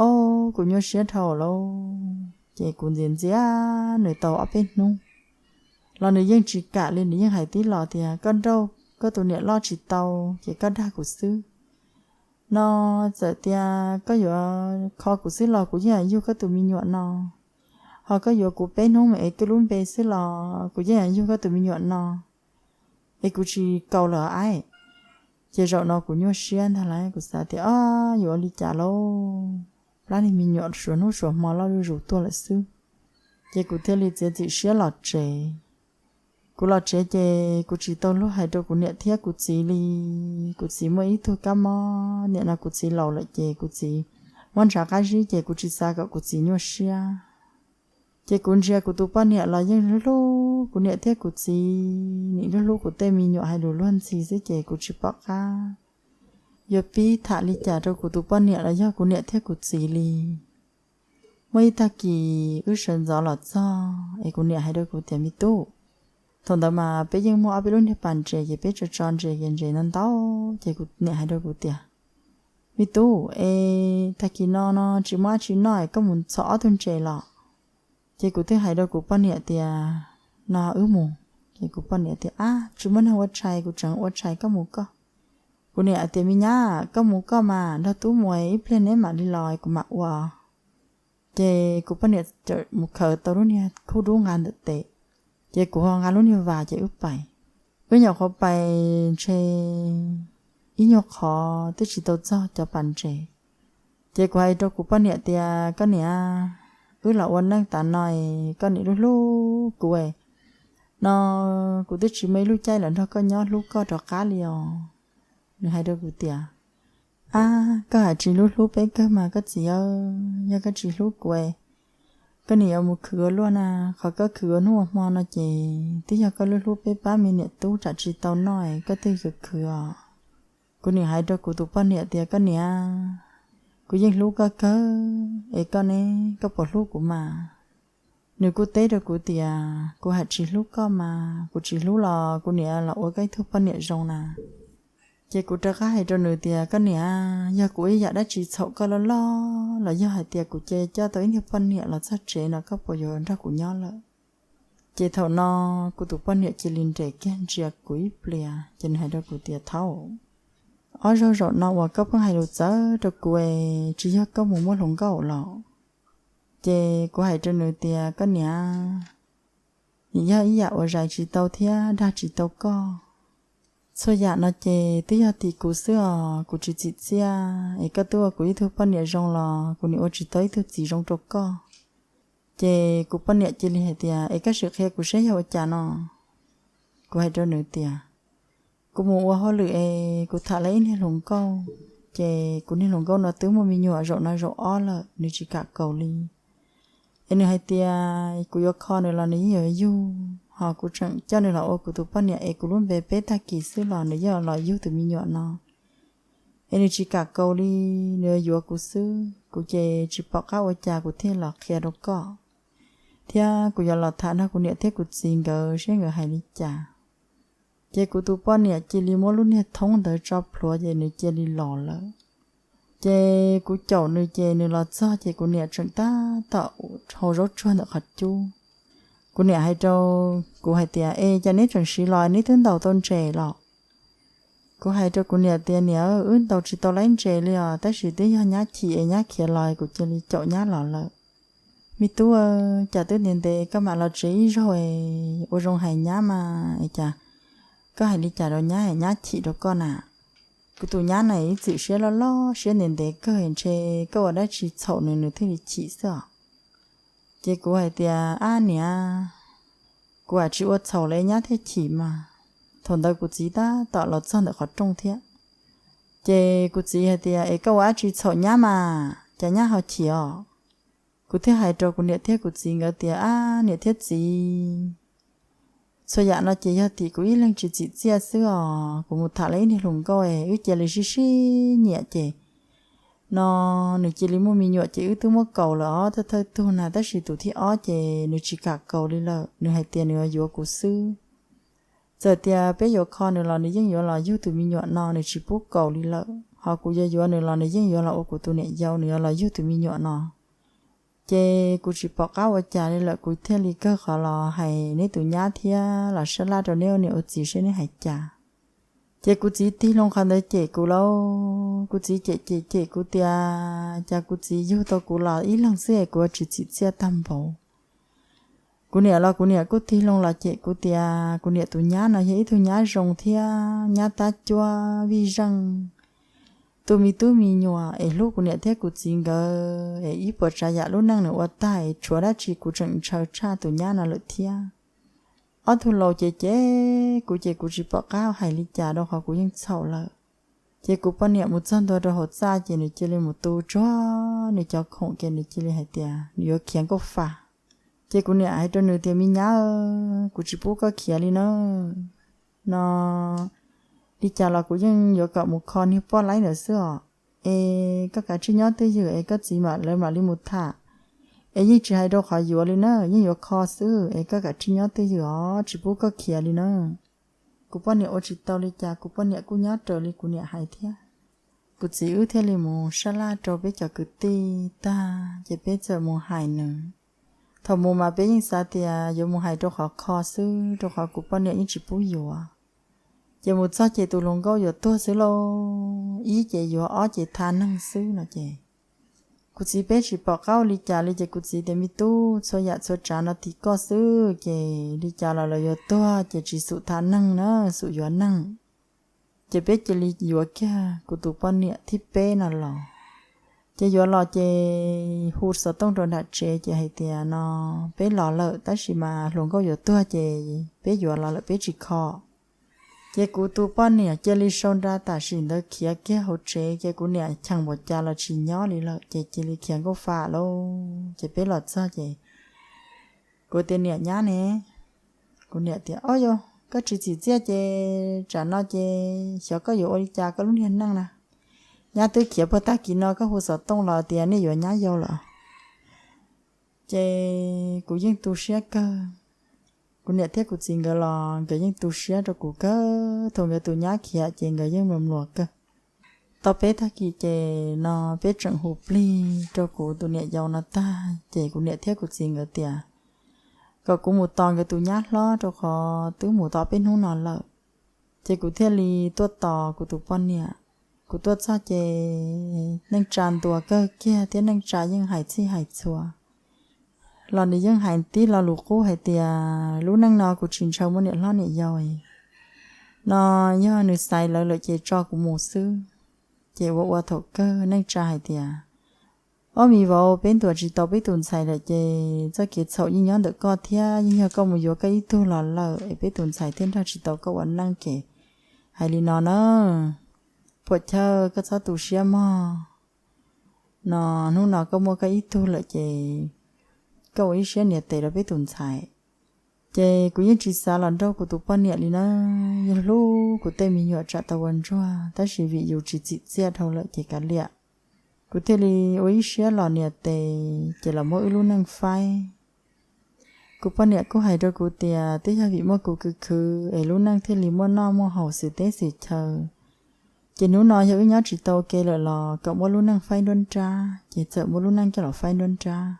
O, kuv nyuaj siab dhau lauj. Ces kuv ntxias ntxias nws tau ob peb hnub los nws yeej tsis kam li, nws yeej hais tib los tias, Koj nrauj koj tus niam loj tsis tau ces koj dag kuv xwb. No txawm tias koj yuav kho kuv xwb los kuv yeej yuav yug koj tus me nyuam no. Ho koj yuav kuv peb hnub mus ev koj lub npe xwb los kuv yeej yuav yug koj tus me nyuam no. Es kuv tsis kaus lawm aib. Ces zaum no kuv nyuaj siab ntag lauj, kuv xav tias, O, yuav ua li cas lauj? Plab niag me nyuam suav hnub suav hmo loj zuj zus tuaj lawm xwb. Ces kuv thiaj li txiav txim siab los tsev. Kuv los tsev ces kuv tsis tau luag hais rau kuv niam thiab kuv txiv li. Kuv txiv muaj ib tug kab mob, nim no kuv txiv laus lawm ces kuv txiv muab ntshav qab zib ces kuv tsis xav kom kuv txiv nyuaj siab. Ces kuv ntsia kuv tus poj niam los yeej hlub hlub kuv niam thiab kuv txiv, nim hlub hlub kuv tej me nyuam hais lus luag ntxhi xwb ces kuv tsis pom qab yuav pib tham li cas rau kuv tus poj niam los yog kuv niam thiab kuv txiv li. Muaj ib tag kis wb sawv ntxov los txog es kuv niam hais rau kuv tias, Me tub, thaum ntawd mas peb yeej muaj ob peb lub niag pas ntses ces peb tso tso ntses ces ntses no ntau. Ces kuv niam hais rau kuv tias, Me tub, es tag kis no no tsis muaj dab tsi noj es koj mus txhom ob tug ntses los. Ces kuv thiaj hais rau kuv poj niam tias, No wb mus. Ces kuv poj niam tias, Ab, tsis muaj neeg ua tshais, kuv tseem ua tshais, koj mus koj. Kuv niam tias, Me nyab, koj mus koj mas, nrog tub mus ib pliag neb mam li los kuv mam ua. Ces kuv poj niam mus khaws tau lub niag khuj dub nqa ntawm tes, ces kuv ho nqa lub niag vas ces wb pais. Wb nyuam qhuav pais ntshe ib nyuag qhov twb tsis tau txog cov pas ntses. Ces kuv hais rau kuv poj niam tias, Koj niam, wb los ua neej tas no es koj niam hlub hlub kuv no, kuv twb tsis muaj ib lub caij los nrog koj nyob hlub koj rov qab li os. Nws hais rau kuv tias, Ab, koj hais tsis hlub hlub peb kawg mas koj txiv, yog koj tsis hlub kuv, koj niam yuav mus khwv ua luaj na. Qhov koj khwv ua hnub ua hmo no ces twb yog koj hlub hlub peb pab me niam tub tsam tsis tau noj koj thiaj khwv khwv os. Kuv niam hais rau kuv tus poj niam tias, Koj niam, kuv yeej hlub koj kawg es koj ne, koj puas hlub kuv mas? Nws kuj teb rau kuv tias, Kuv hais tsis hlub koj mas, kuv tsis hlub los kuv niam los ua koj ib tug poj niam zoo na. Ces kuv rov qab hais rau nws tias, Koj niam, yog kuv ib yam dab tsi txhaum koj loj loj los yog hais tias kuv cia coj tau ib niag poj niam los txog tsev no koj puas yuav nrog kuv nyob lawm? Ces thaum no kuv tus poj niam cia li nres kiag ntsia kuv ib pliag ces nws hais rau kuv tias, Thaum ob zaug zaum no uas koj pheej hais lus txawv rau kuv es tsis yog koj mus muaj hluas nkauj los? Ces kuv hais rau nws tias, Koj niam, nim yog ib yam uas zais tsis tau thiab dag tsis tau koj. Txhua yam no ces twb yog tim kuv xwb os, kuv tsis txim txiaj es koj twb ua kuv ib tug poj niam zoo los kuv nim ua tsis tau ib tug txiv zoo rau koj. Ces kuv poj niam cia li hais tias, Es koj sim qhia kuv saib yog ua cas no. Kuv hais rau nws tias, Kuv mus ua hauj lwm es kuv tham lawv ib niag hluas nkauj, ces kuv niag hluas nkauj no twb muaj me nyuam zaum no zaum ob lawm, nws tsis kam kaus li. Es nws hais tias kuv yuav kho nws los nws yeej yuav yug, ho kuv tseem coj nws los ua kuv tus poj niam es kuv lub npe peb tag kis xwb los nws yeej los yug tus me nyuam no. Es nws tsis kam kaus li, nws yuav yuav kuv xwb, kuv ces tsis pom qab ua cas kuv thiaj los qhia rau koj. Thiab kuv yuav los tham nrog kuv niam thiab kuv txiv nkawd seb nkawd hais li cas. Ces kuv tus poj niam cia li muab lub niag thoob ntawd tso plhuav ces nws cia li los lawm. Ces kuv caum nws ces nws los txog ces kuv niam tseem tab tom hau zaub tsuag ntawm qhov cub. Kuv niam hais rau kuv hais tias, Es cas neb tseem siv los, neb twb ntaus tau ntses los? Kuv hais rau kuv niam tias, Niam, wb ntaus tsis tau laib ntses li os, tab sis twb yog nyab chim es nyab khiav los kuv cia li caum nyab los lawm. Me tub, cas twb ntev ntev koj mam los tsev ib zaug es ua zoo hais nyab mas es cas Koj hais li cas rau nyab es nyab chim rau koj na? Kuv tus nyab na ib txwm siab loj loj siab ntev ntev kawg, ntshe koj ua dab tsi txhaum nws nws thiaj li chim xwb os. Ces kuv hais tias, ab niam, kuv ua tsis ua txhaum li nyab thiaj chim mas. Thaum ntawd kuv txiv tab tom los txog ntawm qhov rooj thiab. Ces kuv txiv hais tias, es koj ua dab tsi txhaum nyab mas cas nyab ho chim os? Kuv thiaj hais rau kuv niam thiab kuv txiv nkawd tias, ab niam thiab txiv, txhua yam no ces yog tim kuv ib leeg tsis txim txiaj xwb os. Kuv mus tham lawv ib niag hluas nkauj es wb cia li sib sib nyiam ces no nws cia li muaj me nyuam ces wb twb muab kaus lawm ob thawj thawj tug na, tab sis tus thib ob ces nws tsis kam kaus li lawm, nws hais tias nws yuav yuav kuv xwb. Txawm tias peb yuav kho nws los nws yeej yuav los yug tus me nyuam no, nws tsis pub kaus li lawm. Ho kuv yuav yuav nws los nws yeej yuav los ua kuv tus niam yau, nws yuav los yug tus me nyuam no. Ces kuv tsis pom qab ua cas li lawm, kuv thiaj li kawg qhov los hais neb tus nyab thiab los sab laj rau neb ua niam ua txiv seb neb hais cas. Ces kuv txiv tig loo qhov ntawd cem kuv lauj, kuv txiv cem cem cem kuv tias cas kuv txiv yug tau kuv los ib leeg xwb es kuv ua tsis txim txiaj tag npaum. Kuv niam los kuv niam kuj tig loo los cem kuv tias kuv niam tus nyab no yog ib tug nyab zoo thiab nyab tab cuab vij zeej, tu me tub me nyuam es hlub kuv niam thiab kuv txiv nkawd es ib puas tsav yam lub neej nws ua tag es tshuav dab tsi kuv tseem ntshaw tshaj tus nyab no lawm thiab. Ob tug laus ces cem kuv ces kuv tsis pom qab hais li cas rau qhov kuv yeej txhaum lawm. Ces kuv poj niam mus txog ntua rau hauv txaj ces nws cia li mus tu tsuag nws cov khoom ces nws cia li hais tias nws yuav khiav nkauj fa. Ces kuv niam hais rau nws tias me nyab, kuv tsis pub koj khiav li na, no li cas los kuv yeej yuav kom mus kho niag poj laib ntawd xwb os. Es koj kav tsij nyob twj ywm es koj txiv mam lawv mam li mus tham. Es yeej tsis hais rau qhov yuav li na, yeej yuav kho xwb es koj kav tsij nyob twj ywm os, tsis pub koj khiav li na. Kuv poj niam ua tsis tau li cas, kuv poj niam kuj nyob raws li kuv niam hais thiab. Kuv txiv wb thiaj li mus sab laj rau peb cov kwv tij tag ces peb txawm mus hais nws. Thaum mus mas peb yeej xav tias yuav mus hais rau qhov kho xwb rau qhov kuv poj niam yeej tsis pub yuav. Ces mus txog ces tus hluas nkauj yuav tuag xwb lauj, ib ces yuav ob ces tha neeg xwb no ces kuv txiv peb tsis pom qab ua li cas li ces kuv txiv tias me tub, txhua yam txhua tsav no tim koj xwb ces li cas los lawv yuav tuag ces tsis xum tha neeg na, xum yuav neeg. Ces peb cia li yuav kiag kuv tus poj niam thib peb no los. Ces yuav los ces hu xov tooj rau nram tsev ces hais tias no peb los lawm tab sis mas hluas nkauj yuav tuag ces peb yuav los lawm peb tsis kho. Ces kuv tus poj niam cia li sau nra tam sim ntawd khiav kiag hauv tsev ces kuv niam cheem npaum cas los tsis nyob li lawm ces cia li khiav nkauj fa lauj. Ces peb los txog ces kuv tias niam nyab ne, kuv niam tias o yau, koj tsis txim txiaj ces tsam no ces xyov koj yuav ua li cas koj lub niag neej na. Nyab twb khiav puag tag kis no koj hu xov tooj los tias nej yuav nyab yau lawm. Ces kuv yeej tu siab kawg. Kuv niam thiab kuv txiv nkawd los nkawd yeej tu siab rau kuv kawg, thaum nkawd tus nyab khiav ces nkawd yeej mluas mluas kawg. Tau peb tag kis ces no peb tseem hu plig rau kuv tus niam yau no tag ces kuv niam thiab kuv txiv nkawd tias kom kuv mus tos nkawd tus nyab hlob rau qhov twb mus tau peb hnub no lawm. Ces kuv thiaj li tuaj tos kuv tus poj niam. Kuv tuaj txog ces neej tsa ntuas kawg kiag thiab neej tsa yeej hais txhij hais txhua los nws yeej hais tib lo lus qub hais tias lub neej no kuv tsis ntshaw muaj niam hlob niam yau, no yog nws xaiv lawv lawm ces tso kuv mus xwb. Ces ua ua thaum kawg neej tsa hais tias ob me vauv, peb ntuas tsis tau peb tus ntxhais lawm ces txoj kev txhaum yeej nyob ntawm koj thiab, yeej yog koj mus yuav koj ib tug los lawm es peb tus ntxhais thiaj nrog tsis tau koj ua neej ces hais li no na, puam chawj koj txhob tu siab mog. No hnub no koj muaj koj ib tug lawm ces koj ua ib siab nias tes rau peb tus ntxhais. Ces kuv yeej tsis xav los nrauj kuv tus poj niam li na, yeej hlub kuv tej me nyuam tsam tau ua ntsuag tab sis vim yus tsis txim txiaj dhau lawm ces kav liam. Kuv thiaj li ua ib siab los nias tes ces los muab wb lub neej faib. Kuv poj niam kuj hais rau kuv tias twb yog vim muaj kuv khwv khwv es lub neej thiaj li muaj noj muaj haus xwm teb xwm chaw. Ces hnub no yog wb nyob tsis tau ua ke lawm los kom muab lub neej faib nruab nrab, ces txawm muab lub neej coj los faib nruab nrab.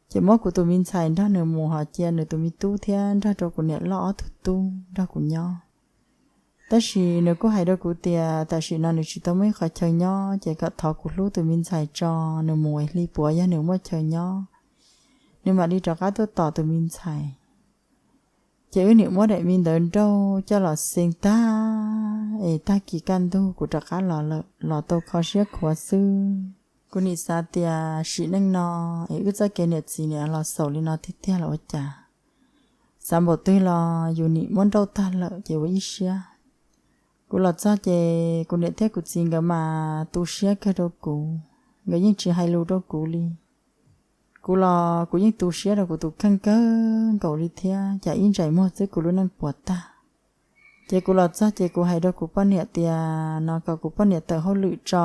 Ces muab kuv tus me ntxhais nrog nws mus ho cia nws tus me tub thiab nrog rau kuv niam loj ob tug tub nrog kuv nyob. Tab sis nws kuj hais rau kuv tias tam sim no nws tsis tau muaj ib qhov chaw nyob ces kom thov kuv hlub tus me ntxhais tso, nws mus es hli puav yog nws muaj chaw nyob, nws mam li rov qab tuaj tos tus me ntxhais. Ces wb niam muab daim me ntawv nrauj coj los xee tag, es tag kis kaj ntug kuv rov qab los lawm, los tau kho siab khuav xwb. Kuv nim xav tias sim neej no es wb txoj kev niam txiv niam los xaus li no tiag tiag los ua cas. Xav npaum twg los yus nim muab nrauj tag lawm ces ua ib siab. Kuv los txog ces kuv niam thiab kuv txiv nkawd mas tu siab kawg rau kuv, nkawd yeej tsis hais lus rau kuv li. Kuv los kuv yeej tu siab rau kuv tus kheej kawg nkaus li thiab, cas ib ntsais muag xwb kuv lub neej puas tag. Ces kuv los txog ces kuv hais rau kuv poj niam tias no kom kuv poj niam tawm hauj lwm tso,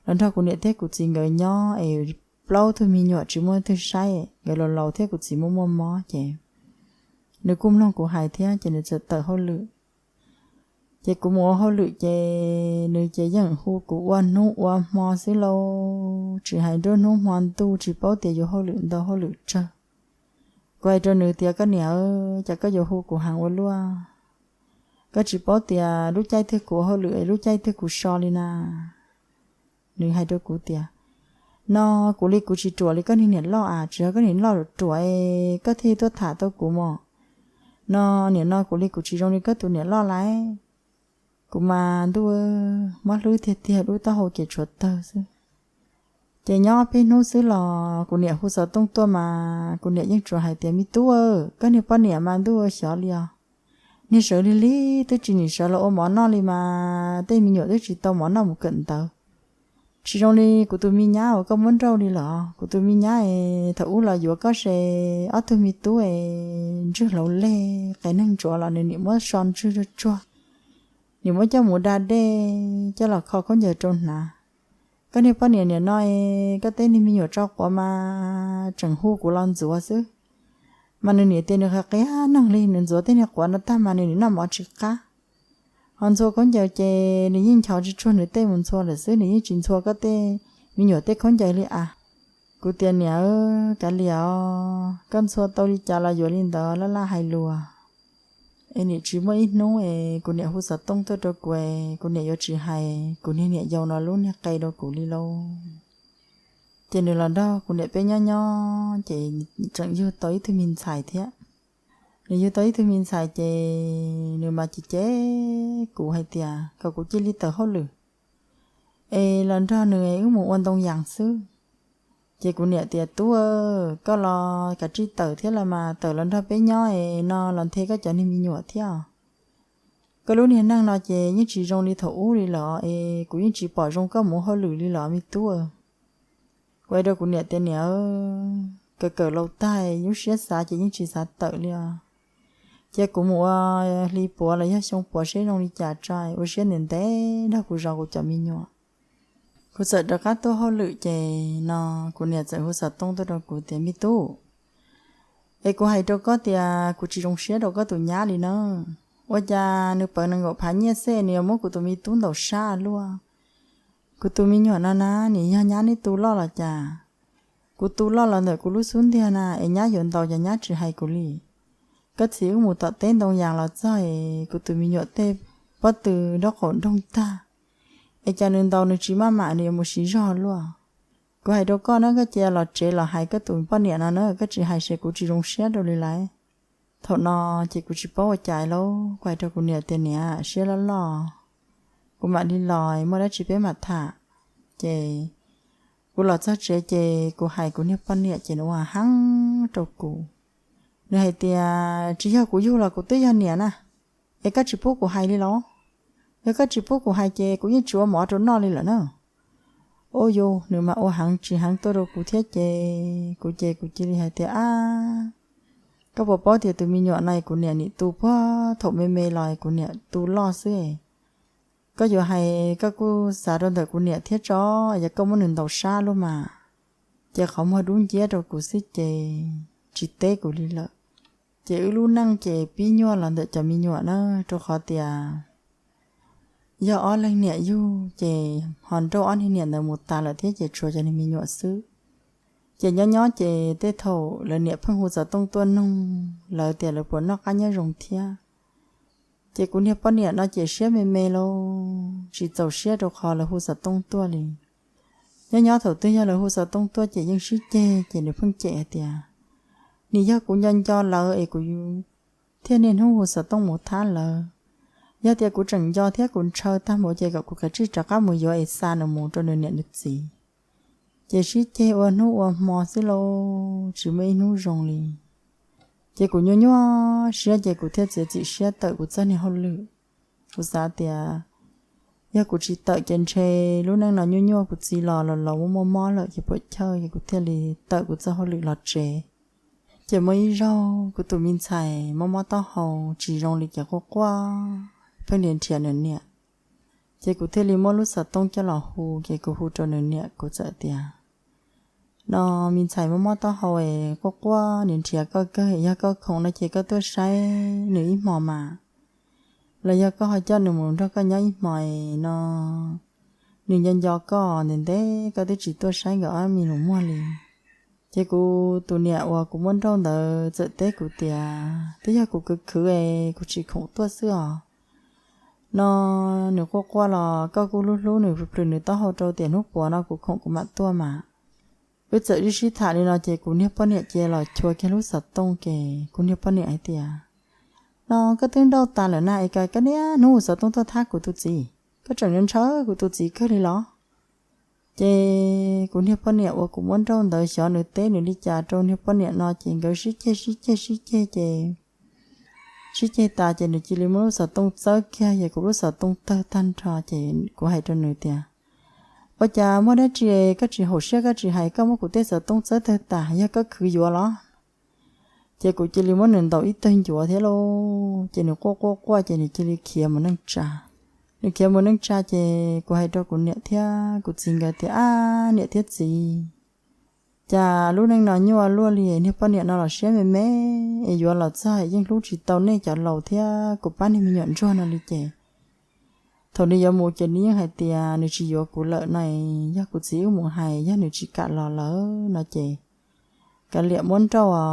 los nrog kuv niam thiab kuv txiv nkawd nyob es plaub tug me nyuam tsis muaj twg saib, nkawd laus laus thiab kuv txiv muaj muaj mob ces nws kuj mloog kuv hais thiab ces nws txawm tawm hauj lwm. Ces kuv mus ua hauj lwm ces nws ces yeej hu kuv ua hnub ua hmo xwb lauj, tsis hais nruab hnub hmo ntuj tsis paub tias yus hauj lwm ntau hauj lwm tsawg. Kuv hais rau nws tias koj niam, cas koj yuav hu kuv heev ua luaj, koj tsis paub tias lub caij twg kuv ua hauj lwm es lub caij twg kuv so li na. Nws hais rau kuv tias no kuv li kuv tsis ruam li koj niag niam loj as, tsis yog koj niam loj ruam ruam es koj thiaj tuaj tham tau kuv mos. No nim no kuv li kuv tsis zoo li koj tus niam loj lawm. Kuv mas ntuj, mob hlwb tiag tiag, dub taub hau ces tshuav tawg xwb. Ces nyob peb hnub xwb los kuv niam hu xov tooj tuaj mas kuv niam yeej tsuas hais tias me tub, koj niag poj niam mas ntuj xyov li os, niag sawv lig lig twb tsis nim sawv los ua mov noj li mas tej me nyuam twb tsis tau mov noj mus kawm ntawv. Tsis zoo li kuv tus me nyab uas koj muab nrauj li lawm. Kuv tus me nyab es thaum ub los yuav koj se ob tug me tub es ntswg hlauv leg, qe neeg ntsuav los nws nim muab so ntswg tsuag tsuag, nim muab coj mus da dej, coj los kho khaub ncaws rau hnav. Koj niag poj niam nim no es koj tej niag me nyuam tso quav mas tseem hu kuv los ntxuav xwb. Mas nws niam tias nws qia qia neeg li, nws ntxuav tej niag quav no tag mas nws nim noj mov tsis qab. Ho ntxhua khaub ncaws ces nws yeej nchos tsis tsuag nws tej mus ntxhua lawm xwb, nws yeej tsis ntxhua koj tej me nyuam tej khaub ncaws li as. Kuv tias niam, kav liam os, koj ntxhua tau li cas los yuav li ntawd, laj laj hais lus. Es nim tsis muaj ib hnub es kuv niam hu xov tooj tuaj rau kuv es kuv niam yuav tsis hais kuv niag niam yau no lub niag qe rau kuv li lauj. Ces nws los nrog kuv niam peb nyob nyob ces tseem yug tau ib tug me ntxhais thiab. Nws yug tau ib tug me ntxhais ces nws mas cem cem kuv hais tias kom kuv cia li tawm hauj lwm es los nrog nws wb mus ua ntoo yas xwb. Ces kuv niam tias tub, koj los kav tsij tawm thiab los mas, tawm los nrog peb nyob es no los nthe koj cov niag me nyuam thiab. Koj lub niag neej no ces yeej tsis zoo li thaum ub li los es kuv yeej tsis pom zoo koj mus hauj lwm li los me tub. Kuv hais rau kuv niam tias niam, kawm kawm laus tag lub siab xav ces yeej tsis xav tawm li os. Cia kuv mus ua hli puav los yog xyoo puav seb zoo li cas tso, ua siab ntev ntev nrog kuv zov kuv cov me nyuam. Kuv txawm rov qab tuaj hauj lwm ces no kuv niam txawm hu xov tooj tuaj rau kuv tias me tub, es kuv hais rau koj tias kuv tsis zoo siab rau koj tus nyab li na. Ua cas nws pawv nees nkaum phav nyiaj xwb nws yuav muab kuv tus me tub ntaus sab luaj. Kuv tus me nyuam no na, nim yog nyab neb tu loj los cas? Kuv tu loj los ntawm kuv lub xub ntiag na, es nyab yuav ntaus ces nyab tsis hais kuv li. Koj txiv wb mus tom teb ntoo yas los txog es kuv tus me nyuam tej pob tw nraub qaum nroog tag, es cas nws ntaus nws tsis maj mam nws yuav mus siv zog luaj. Kuv hais rau koj na, koj cia los tsev los hais koj tus poj niam no na, koj tsis hais ces kuv tsis zoo siab rau li lawm. Thaum no ces kuv tsis paub ua cas lauj, kuv hais rau kuv niam tias niam, siab loj loj, kuv mam li los muaj dab tsi peb mam tham. Ces kuv los txog tsev ces kuv hais kuv niag poj niam ces nws ua heev rau kuv. Nws hais tias tsis yog kuv yug los kuv twb yog niam na, es koj tsis pub kuv hais li los? Yog koj tsis pub kuv hais ces kuv yeej tsis ua mov rau noj li lawm na. Ua yus nws mas ua heev tsis heev tuaj rau kuv thiab ces kuv ces kuv cia li hais tias ab, koj puas paub tias tus me nyuam no kuv niam nim tu puag thaum me me los kuv niam tu loj xwb. Koj yuav hais koj kuj xav rau ntawm kuv niam thiab tso, yog koj muab nws ntaus sab luaj mas. Ces qhov muag dub nciab rau kuv xwb ces tsis teb kuv li lawm. Ces wb lub neej ces pib nyuaj los ntawm cov me nyuam na, rau qhov tias yog ob leeg niam yug ces ho nrauj ob niag niam ntawd mus tas lawm thiab ces tshuav cov niag me nyuam xwb. Ces nyob nyob ces tej thaum lawv niam pheej hu xov tooj tuaj nug lawv tias lawv puas noj qab nyob zoo thiab. Ces kuv niag poj niam no ces siab me me lauj, tsis txaus siab rau qhov lawv hu xov tooj tuaj li. Nyob nyob thaum twg yog lawv hu xov tooj tuaj ces yeej sib ceg ces nws pheej cem hais tias nim yog kuv nco nco lawv es kuv thiaj niaj hnub hu xov tooj mus thab lawv. Yog tias kuv tseem nco thiab kuv ntshaw tag npaum ces kom kuv kav tsij rov qab mus yuav es xa nws mus rau nws niam nws txiv. Ces sib ceg ua hnub ua hmo xwb lauj, tsis muaj ib hnub zoo li. Ces kuv nyuaj nyuaj siab ces kuv thiaj txiav txim siab tawm kuv txoj niag hauj lwm. Kuv xav tias yog kuv tsis tawm ces ntshe lub neej no nyuaj nyuaj, kuv txiv los los los muaj muaj mob lawm ces puam chawj, ces kuv thiaj li tawm kuv txoj hauj lwm los tsev. Ces muaj ib zaug kuv tus me ntxhais mob mob taub hau tsis zoo li, ces quaj quaj, pheej nrhiav nrhiav nws niam. Ces kuv thiaj li muab lub xov tooj coj los hu, ces kuv hu rau nws niam, kuv txawm tias, no me ntxhais mob mob taub hau es quaj quaj nrhiav nrhiav koj kawg, yog koj khoom no ces koj tuaj saib nws ib hmos mas, los yog koj ho coj nws mus nrog koj nyob ib hmos es no nws nco nco koj ntev ntev koj twb tsis tuaj saib nkawd ob me nus muag li. Ces kuv tus niam uas kuv muab nrauj ntawd txawm teb kuv tias twb yog kuv khwv khwv es kuv tsis khoom tuaj xwb os. No nws quaj quaj los koj kuj hlub hlub nws, plhws nws taub hau rau tiam hnub puav no kuv khoom kuv mam tuaj mas. Wb txawm sib sib tham li no ces kuv niag poj niam cia los chua kiag lub xov tooj, ces kuv niag poj niam hais tias, no koj twb nrauj tas lawm na es koj niaj hnub hu xov tooj tuaj thab kuv tus txiv, koj tseem ntshaw kuv tus txiv kawg li los? Ces kuv niag poj niam uas kuv muab nrauj ntawd xyov nws teb nws li cas rau niag poj niam no, ces nkawd sib ceg sib ceg sib ceg ces sib ceg tas ces nws cia li muab lub xov tooj txawb kiag, ces kuv lub xov tooj tawg tag nrho, ces kuv hais rau nws tias, ua cas muaj dab tsi koj tsis haum siab koj tsis hais, koj muab kuv tej xov tooj txawb tawg tas, yog koj khwv yuav los? Ces kuv cia li muab nws ntaus ib tawg ncuav thiab lauj, ces nws quaj quaj quaj ces nws cia li khiav mus neej tsa. Nws khiav mus neej tsa ces kuv hais rau kuv niam thiab kuv txiv nkawd tias, ab niam thiab txiv, cas lub neej no nyuaj luaj li, niag poj niam no los siab me me, es yuav los txog yeej hlub tsis tau nej cov laus thiab kuv pab niag me nyuam ntsuag no li ces thaum nws yuav mus ces nws yeej hais tias nws tsis yuav kuv lawm no, yog kuv txiv wb mus hais yog nws tsis kam los lawm no ces kav liam muab nrauj os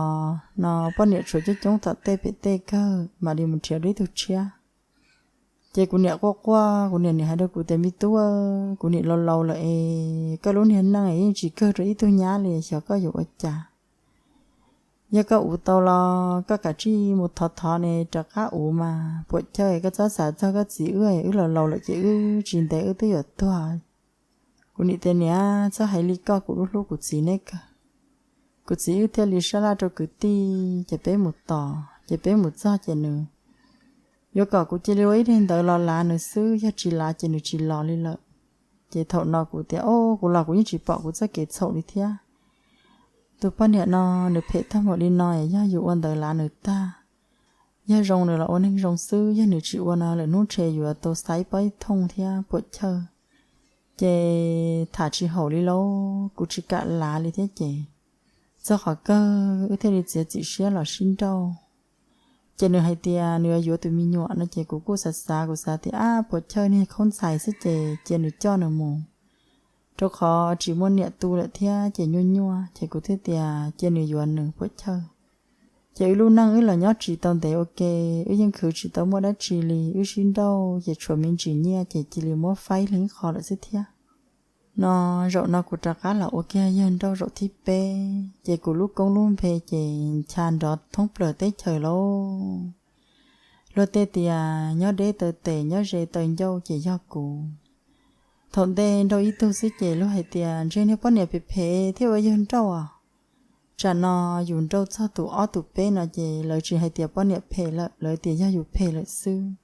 no, poj niam tshuav coob coob tom tej pem tej kawg mam li mus nrhiav dua ib tug tshiab. Ces kuv niam quaj quaj, kuv niam nim hais rau kuv tias, me tub, kuv nim laus laus lawm es koj lub niag neej yeej tsis kawg rau ib tug nyab li, xyov koj yuav ua cas. Yog koj ua tau los koj kav tsij mus thov thov ne rov qab ua mas, puam chawj, koj txhob xav txog koj txiv wb, wb laus laus lawm ces wb tsis ntev wb twb yuav tuag. Kuv niam tias, niam, txhob hais li koj, kuv lub hlub kuv txiv neb kawg. Kuv txiv wb thiaj li sab laj rau kwv tij ces peb mus tos, ces peb mus txog ces nws yuav kom kuv cia li ua ib daim ntawv los lav nws xwb, yog tsis lav ces nws tsis los li lawm. Ces thaum no kuv tias, o, kuv los kuv yeej tsis pom kuv txoj kev txhaum li thiab. Tus poj niam no nws phem tag npaum li no, yog yus ua ntawv lav nws tag, yog zoo nws los ua neeg zoo xwb, yog nws tsis ua no lawm hnub ntshe yuav tau xa ib pob ib thooj thiab puam chawj. Ces tham tsis haum li lauj, kuv tsis kam lav li thiab ces txog qhov kawg wb thiaj li txiav txim siab los sib nrauj. Ces nws hais tias nws yuav yuav tus me nyuam no ces kuv kuj xav xav, kuv xav tias, ab, puam chawj, niag khaub ntxhais xwb ces cia nws coj nws mus, rau qhov tsis muaj niam tu lawm thiab ces nyuaj nyuaj, ces kuv thiaj tias cia nws yuav nws puam chawj. Ces wb lub neej wb los nyob tsis tau ntev ua ke, wb yeej khwv tsis tau muaj dab tsi li, wb sib nrauj ces tshuav me ntsis nyiaj ces cia li muab faib ib qho lawm xwb thiab. No zaum no kuv rov qab los ua kiag yawg nrauj zaum thib peb, ces kuv lub koob lub npe ces ncha nrov thoob plaws teb chaws lauj. Luag tej tias nyob deb taw tes nyob ze taw ncauj ces yog kuv. Thaum ntej nrauj ib tug xwb ces luag hais tias ntshe niag poj niam phem phem thiaj ua yawg nrauj os. Tsam no yus nrauj txog tus ob tus peb no ces lawv tsis hais tias poj niam phem lawm, lawv tias yog yus phem lawm xwb.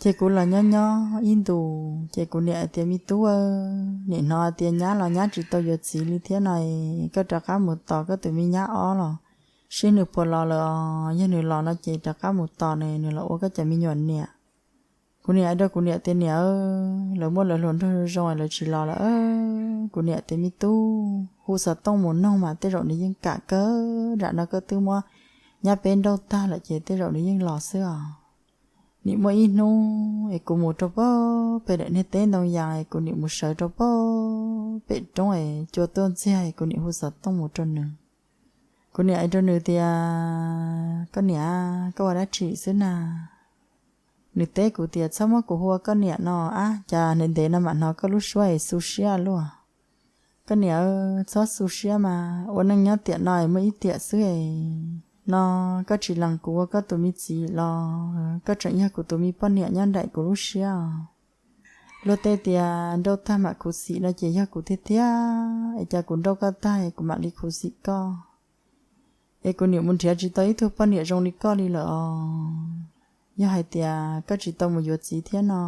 Ces kuv los nyob nyob ib ntus ces kuv niam hais tias, me tub, nim hnov tias nyab los nyab tsis tau yuav txiv li thiab no, koj rov qab mus tos koj tus me nyab ob los seb nws puas los lawm os, yog nws los no ces rov qab mus tos nws, nws los ua koj cov me nyuam niam. Kuv niam hais rau kuv niam tias, niam, lawv muaj lawv hluas nraug zoo zoo lawv tsis los lawm. Kuv niam tias, me tub, hu xov tooj mus noog mas tej zaum nws yeej kam kawg, nram no koj twb muab nyab peb nrauj tag lawm ces tej zaum nws yeej los xwb os. Nim muaj ib hnub es kuv mus rau pem daim niag teb ntoo yas es kuv nim mus sawv rau pem roob es cua tuaj ntxiag es kuv nim hu xov tooj mus rau nws. Kuv niam hais rau nws tias, koj niam, koj ua dab tsi xwb na? Nws teb kuv tias, txhob muab kuv hu ua koj niam no, ab, cas ntev ntev no mam hnov koj lub suab es xu siab luaj. Koj niam, txhob xu siab mas, ua neej nyob tiam no es muaj ib tiam xwb es no koj tsis lees kuv ua koj tus me txiv los koj tseem yog kuv tus me poj niam nyob nraim kuv lub siab os. Luag tej tias nrauj tag mam khuv xim no ces yog kuv tiag tiag es cas kuv nrauj koj tag es kuv mam li khuv xim koj. Es kuv niam mus nrhiav tsis tau ib tug poj niam zoo li koj li lawm os. Yog hais tias koj tsis tau mus yuav txiv thiab no,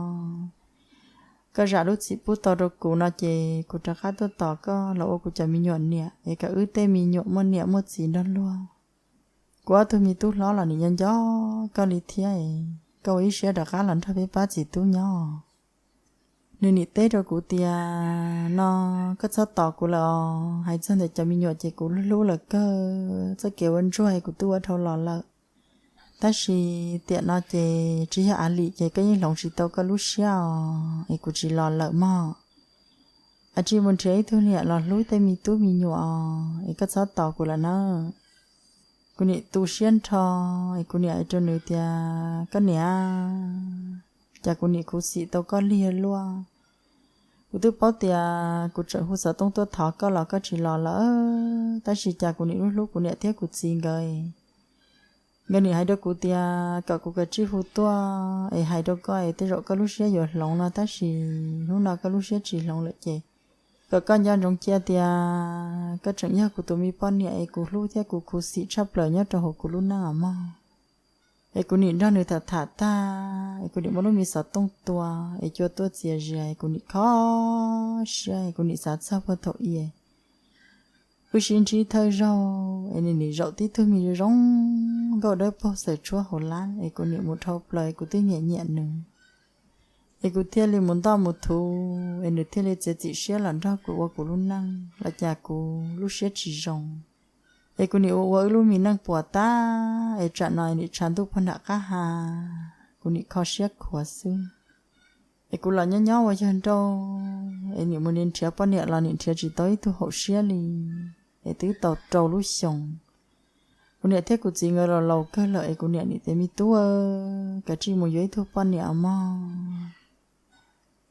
koj zam lub txim pub tau rau kuv no ces kuv rov qab tuaj tos koj los ua kuv cov me nyuam niam es kom wb tej me nyuam muaj niam muaj txiv nrog luag. Kuv ob tug me tub hlob los nim nco nco koj li thiab, koj ua ib siab rov qab los nrog peb pab txiv tub nyob. Nws nim teb rau kuv tias no koj txhob tos kuv lawm os, hais txog ntawm cov me nyuam ces kuv hlub lawv kawg, txoj kev ua ntsuag kuv twb ua dhau los lawm. Tab sis tiam no ces tsis yog av lim ces koj yeej hloov tsis tau koj lub siab os, es kuv tsis los lawm mog. Cia li mus nrhiav ib tug niam los hlub tej me tub me nyuam os, es koj txhob tos kuv lawm na. Kuv nim tu siab nrho, es kuv niam hais rau nws tias koj niam, cas kuv nim khuv xim tau koj lig luaj. Kuv twb paub tias kuv tseem hu xov tooj tuaj thov koj los koj tsis los lawm, tab sis cas kuv nim hlub hlub kuv niam thiab kuv txiv nkawd. Nkawd nim hais rau kuv tias kom kuv kav tsij hu tuaj es hais rau koj es tej zaum koj lub siab yuav hloov no, tab sis hnub no koj lub siab tsis hloov lawm ces kom koj nco ntsoov cia tias koj tseem yog kuv tus me poj niam es kuv hlub thiab kuv khuv xim tshaj plaws nyob rau hauv kuv lub neej os mog. Es kuv nim nrog nws tham tham tag es kuv nim muab lub me xov tooj tua es cua tuaj txias zias es kuv nim kho siab es kuv nim xav txog puag thaum i wb sib ntsib thawj zaug es nws nim zaum tib tug me zoo nkauj dawb paug xaws tshuab hauv lab es kuv nim mus dhau plaws es kuv twb nyiam nyiam nws. Es kuv thiaj li mus ntoj mus thuv es nws thiaj li txiav txim siab los nrog kuv ua kuv lub neej los cas kuv lub siab tsis zoo. Es kuv nim ua ua wb lub me neej puas tag es tsam no nim tshav ntuj puag nram qab ha, kuv nim kho siab khuav xwb. Es kuv los nyob nyob ua yawg nrauj es nim mus nrhiav poj niam los nim nrhiav tsis tau ib tug haum siab li, es twb tau rau lub xyoos. Kuv niam thiab kuv txiv nkawd los laus kawg lawm es kuv niam nim tias me tub, kav tsij mus yuav ib tug poj niam mog.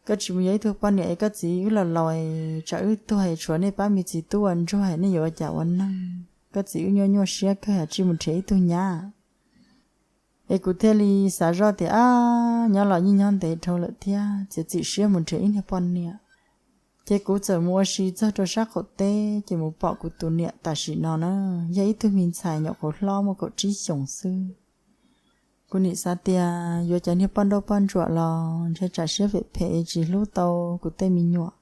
Koj tsis mus yuav ib tug poj niam es koj txiv wb los laus es tsam wb tuag es tshuav nej pab me txiv tub ua ntsuag nej yuav ua cas ua neej? Koj txiv wb nyuaj nyuaj siab kawg, tsij mus nrhiav ib tug nyab. Es kuv thiaj li xav zoj tias ab, nyob los yeej nyob ntev dhau lawm thiab, txiav txim siab mus nrhiav ib niag poj niam. Ces kuv txawm mus ua si txog rau sab qaum teb ces mus pom kuv tus niam tam sim no na, yog ib tug me ntxhais nyuam qhuav hlob muaj kaum tsib xyoos xwb. Kuv nim xav tias yuav cov niag poj nrauj poj ntsuam los ntshe tsam siab phem phem es tsis hlub tau kuv tej me nyuam.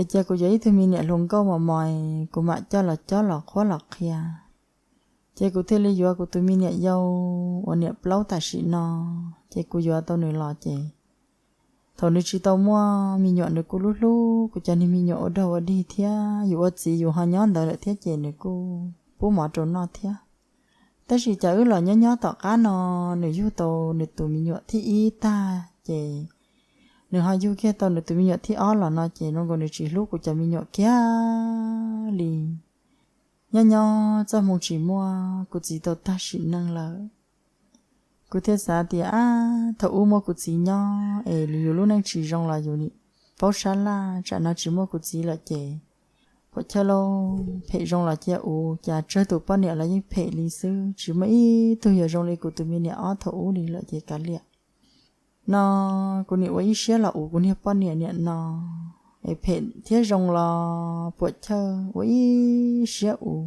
Es cia kuv yuav ib tug me niam hluas nkauj mos mos, kuv mam coj los cob los qhuab los qhia. Ces kuv thiaj li yuav kuv tus me niam yau uas niam plaub tam sim no, ces kuv yuav tau nws los ces thaum nws tsis tau muaj me nyuam nws kuj hlub hlub kuv cov niag me nyuam ua dog ua dig thiab, yus ua txiv yus ho nyob ntawd lawm thiab ces nws kuj pub mov rau noj thiab. Tab sis cas wb los nyob nyob tom qab no, nws yug tau nws tus me nyuam thib ib tag ces nws ho yug kiag tau nws tus me nyuam thib ob los no ces zoo nkaus nws tsis hlub kuv cov me nyuam kiag li. Nyob nyob txoj hmoo tsis muaj, kuv txiv tau tag sim neej lawm. Kuv thiaj xav tias ab, thaum ub muaj kuv txiv nyob es yus lub neej tsis zoo los yus nim paub sab laj, tsam no tsis muaj kuv txiv lawm ces puam chawj lauj, phem zoo los cia uv, cas tsawg tus poj niam los yeej phem li xwb, tsis muaj ib tug yuav zoo li kuv tus me niam ob thaum ub li lawm ces kav liam. No kuv nim ua ib siab los uv kuv niag poj niam niam no, es phem thiab zoo los puam chawj ua ib siab uv.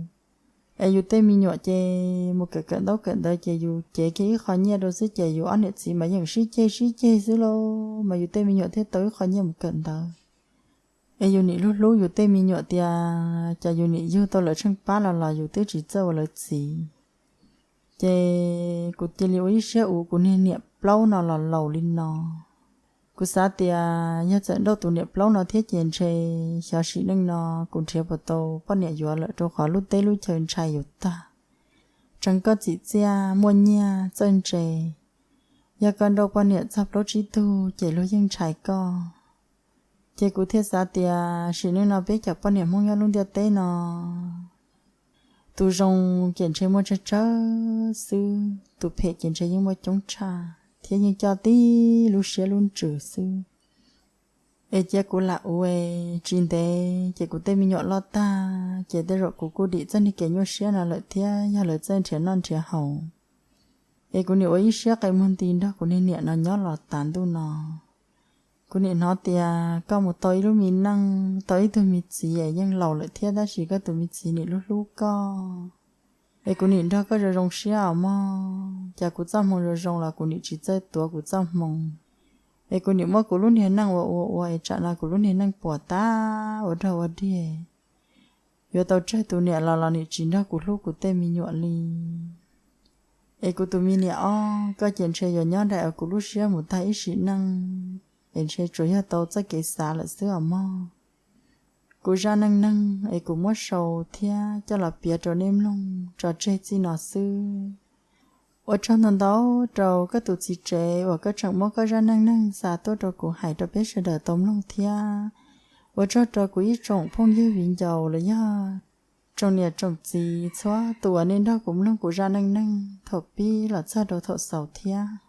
Es yus tej me nyuam ces mus kawm kawm ntaub kawm ntawv ces yus cev kiag ib qho nyiaj rau xwb ces yus ob niam txiv mas yeej sib ceg sib ceg xwb lauj, mas yus tej me nyuam thiaj tau ib qho nyiaj mus kawm ntawv. Es yus nim hlub hlub yus tej me nyuam tias cas yus nim yug tau lawv tsheej pab los los yus twb tsis txawj ua lawv txiv. Ces kuv cia li ua ib siab uv kuv niag niam plaub no los laus li no. Kuv xav tias yog txawm nrauj tus niam plaub no thiab ces ntshe xyov sim neej no kuv nrhiav puas tau poj niam yuav lawm, rau qhov lub teb lub chaw ntshai yus tag. Tseev koj txim txiaj, muaj nyiaj txawj ntse, yog koj nrauj poj niam txog plaub tsib tug ces luag yeej ntshai koj. Ces kuv thiaj xav tias sim neej no peb cov poj niam Hmoob nyob lub ntiaj teb no, tus zoo ces ntshe muaj tsawg tsawg xwb, tus phem ces ntshe yeej muaj coob tshaj thiab yeej coj tib lub siab lub ntsws xwb. Es cia kuv lam ua, tsis ntev ces kuv tej me nyuam loj tag ces tej zaum kuv kuj dim txoj niag kev nyuaj siab no lawm thiab, yog lawv txawj nrhiav noj nrhiav haus. Es kuv nim ua ib siab qe muag nti nrog kuv niag niam no nyob los tas ntuj no. Kuv nim hnov tias koj mus tau ib lub me neej, tau ib tug me txiv es yeej laus lawm thiab tab sis koj tus me txiv nim hlub hlub koj. Es kuv nim nrog koj zoo zoo siab os mog. Cas kuv txoj hmoo zoo zoo los kuv nim tsis txawj tuav kuv txoj hmoo. Es kuv nim muab kuv lub niag neej ua ua ua es tsam no kuv lub niag neej puas tas ua rog ua dig. Yuav tau tsawg tus niam los los nim tsis nrog kuv hlub kuv tej me nyuam li. Es kuv tus me niam ob, koj ces ntshe yuav nyob daim kuv lub siab mus tag ib sim neej, es ntshe tsuas yog tau txoj kev xav lawm xwb os mog. Kuv zaj neej neeg es kuv muab sau thiab coj los piav rau nej mloog tso tseg txij no xwb. Ua tsaug ntau ntau rau koj tus txiv tsev uas koj tseem muab koj zaj neej neeg xa tuaj rau kuv hais rau peb sawv daws tau mloog thiab. Ua tsaug rau kuv ib tsoom phooj ywg viv ncaus los yog tsoom niam tsoom txiv txhua tus uas nej nrog kuv mloog kuv zaj neej neeg thaum pib los txog rau thaum xaus thiab.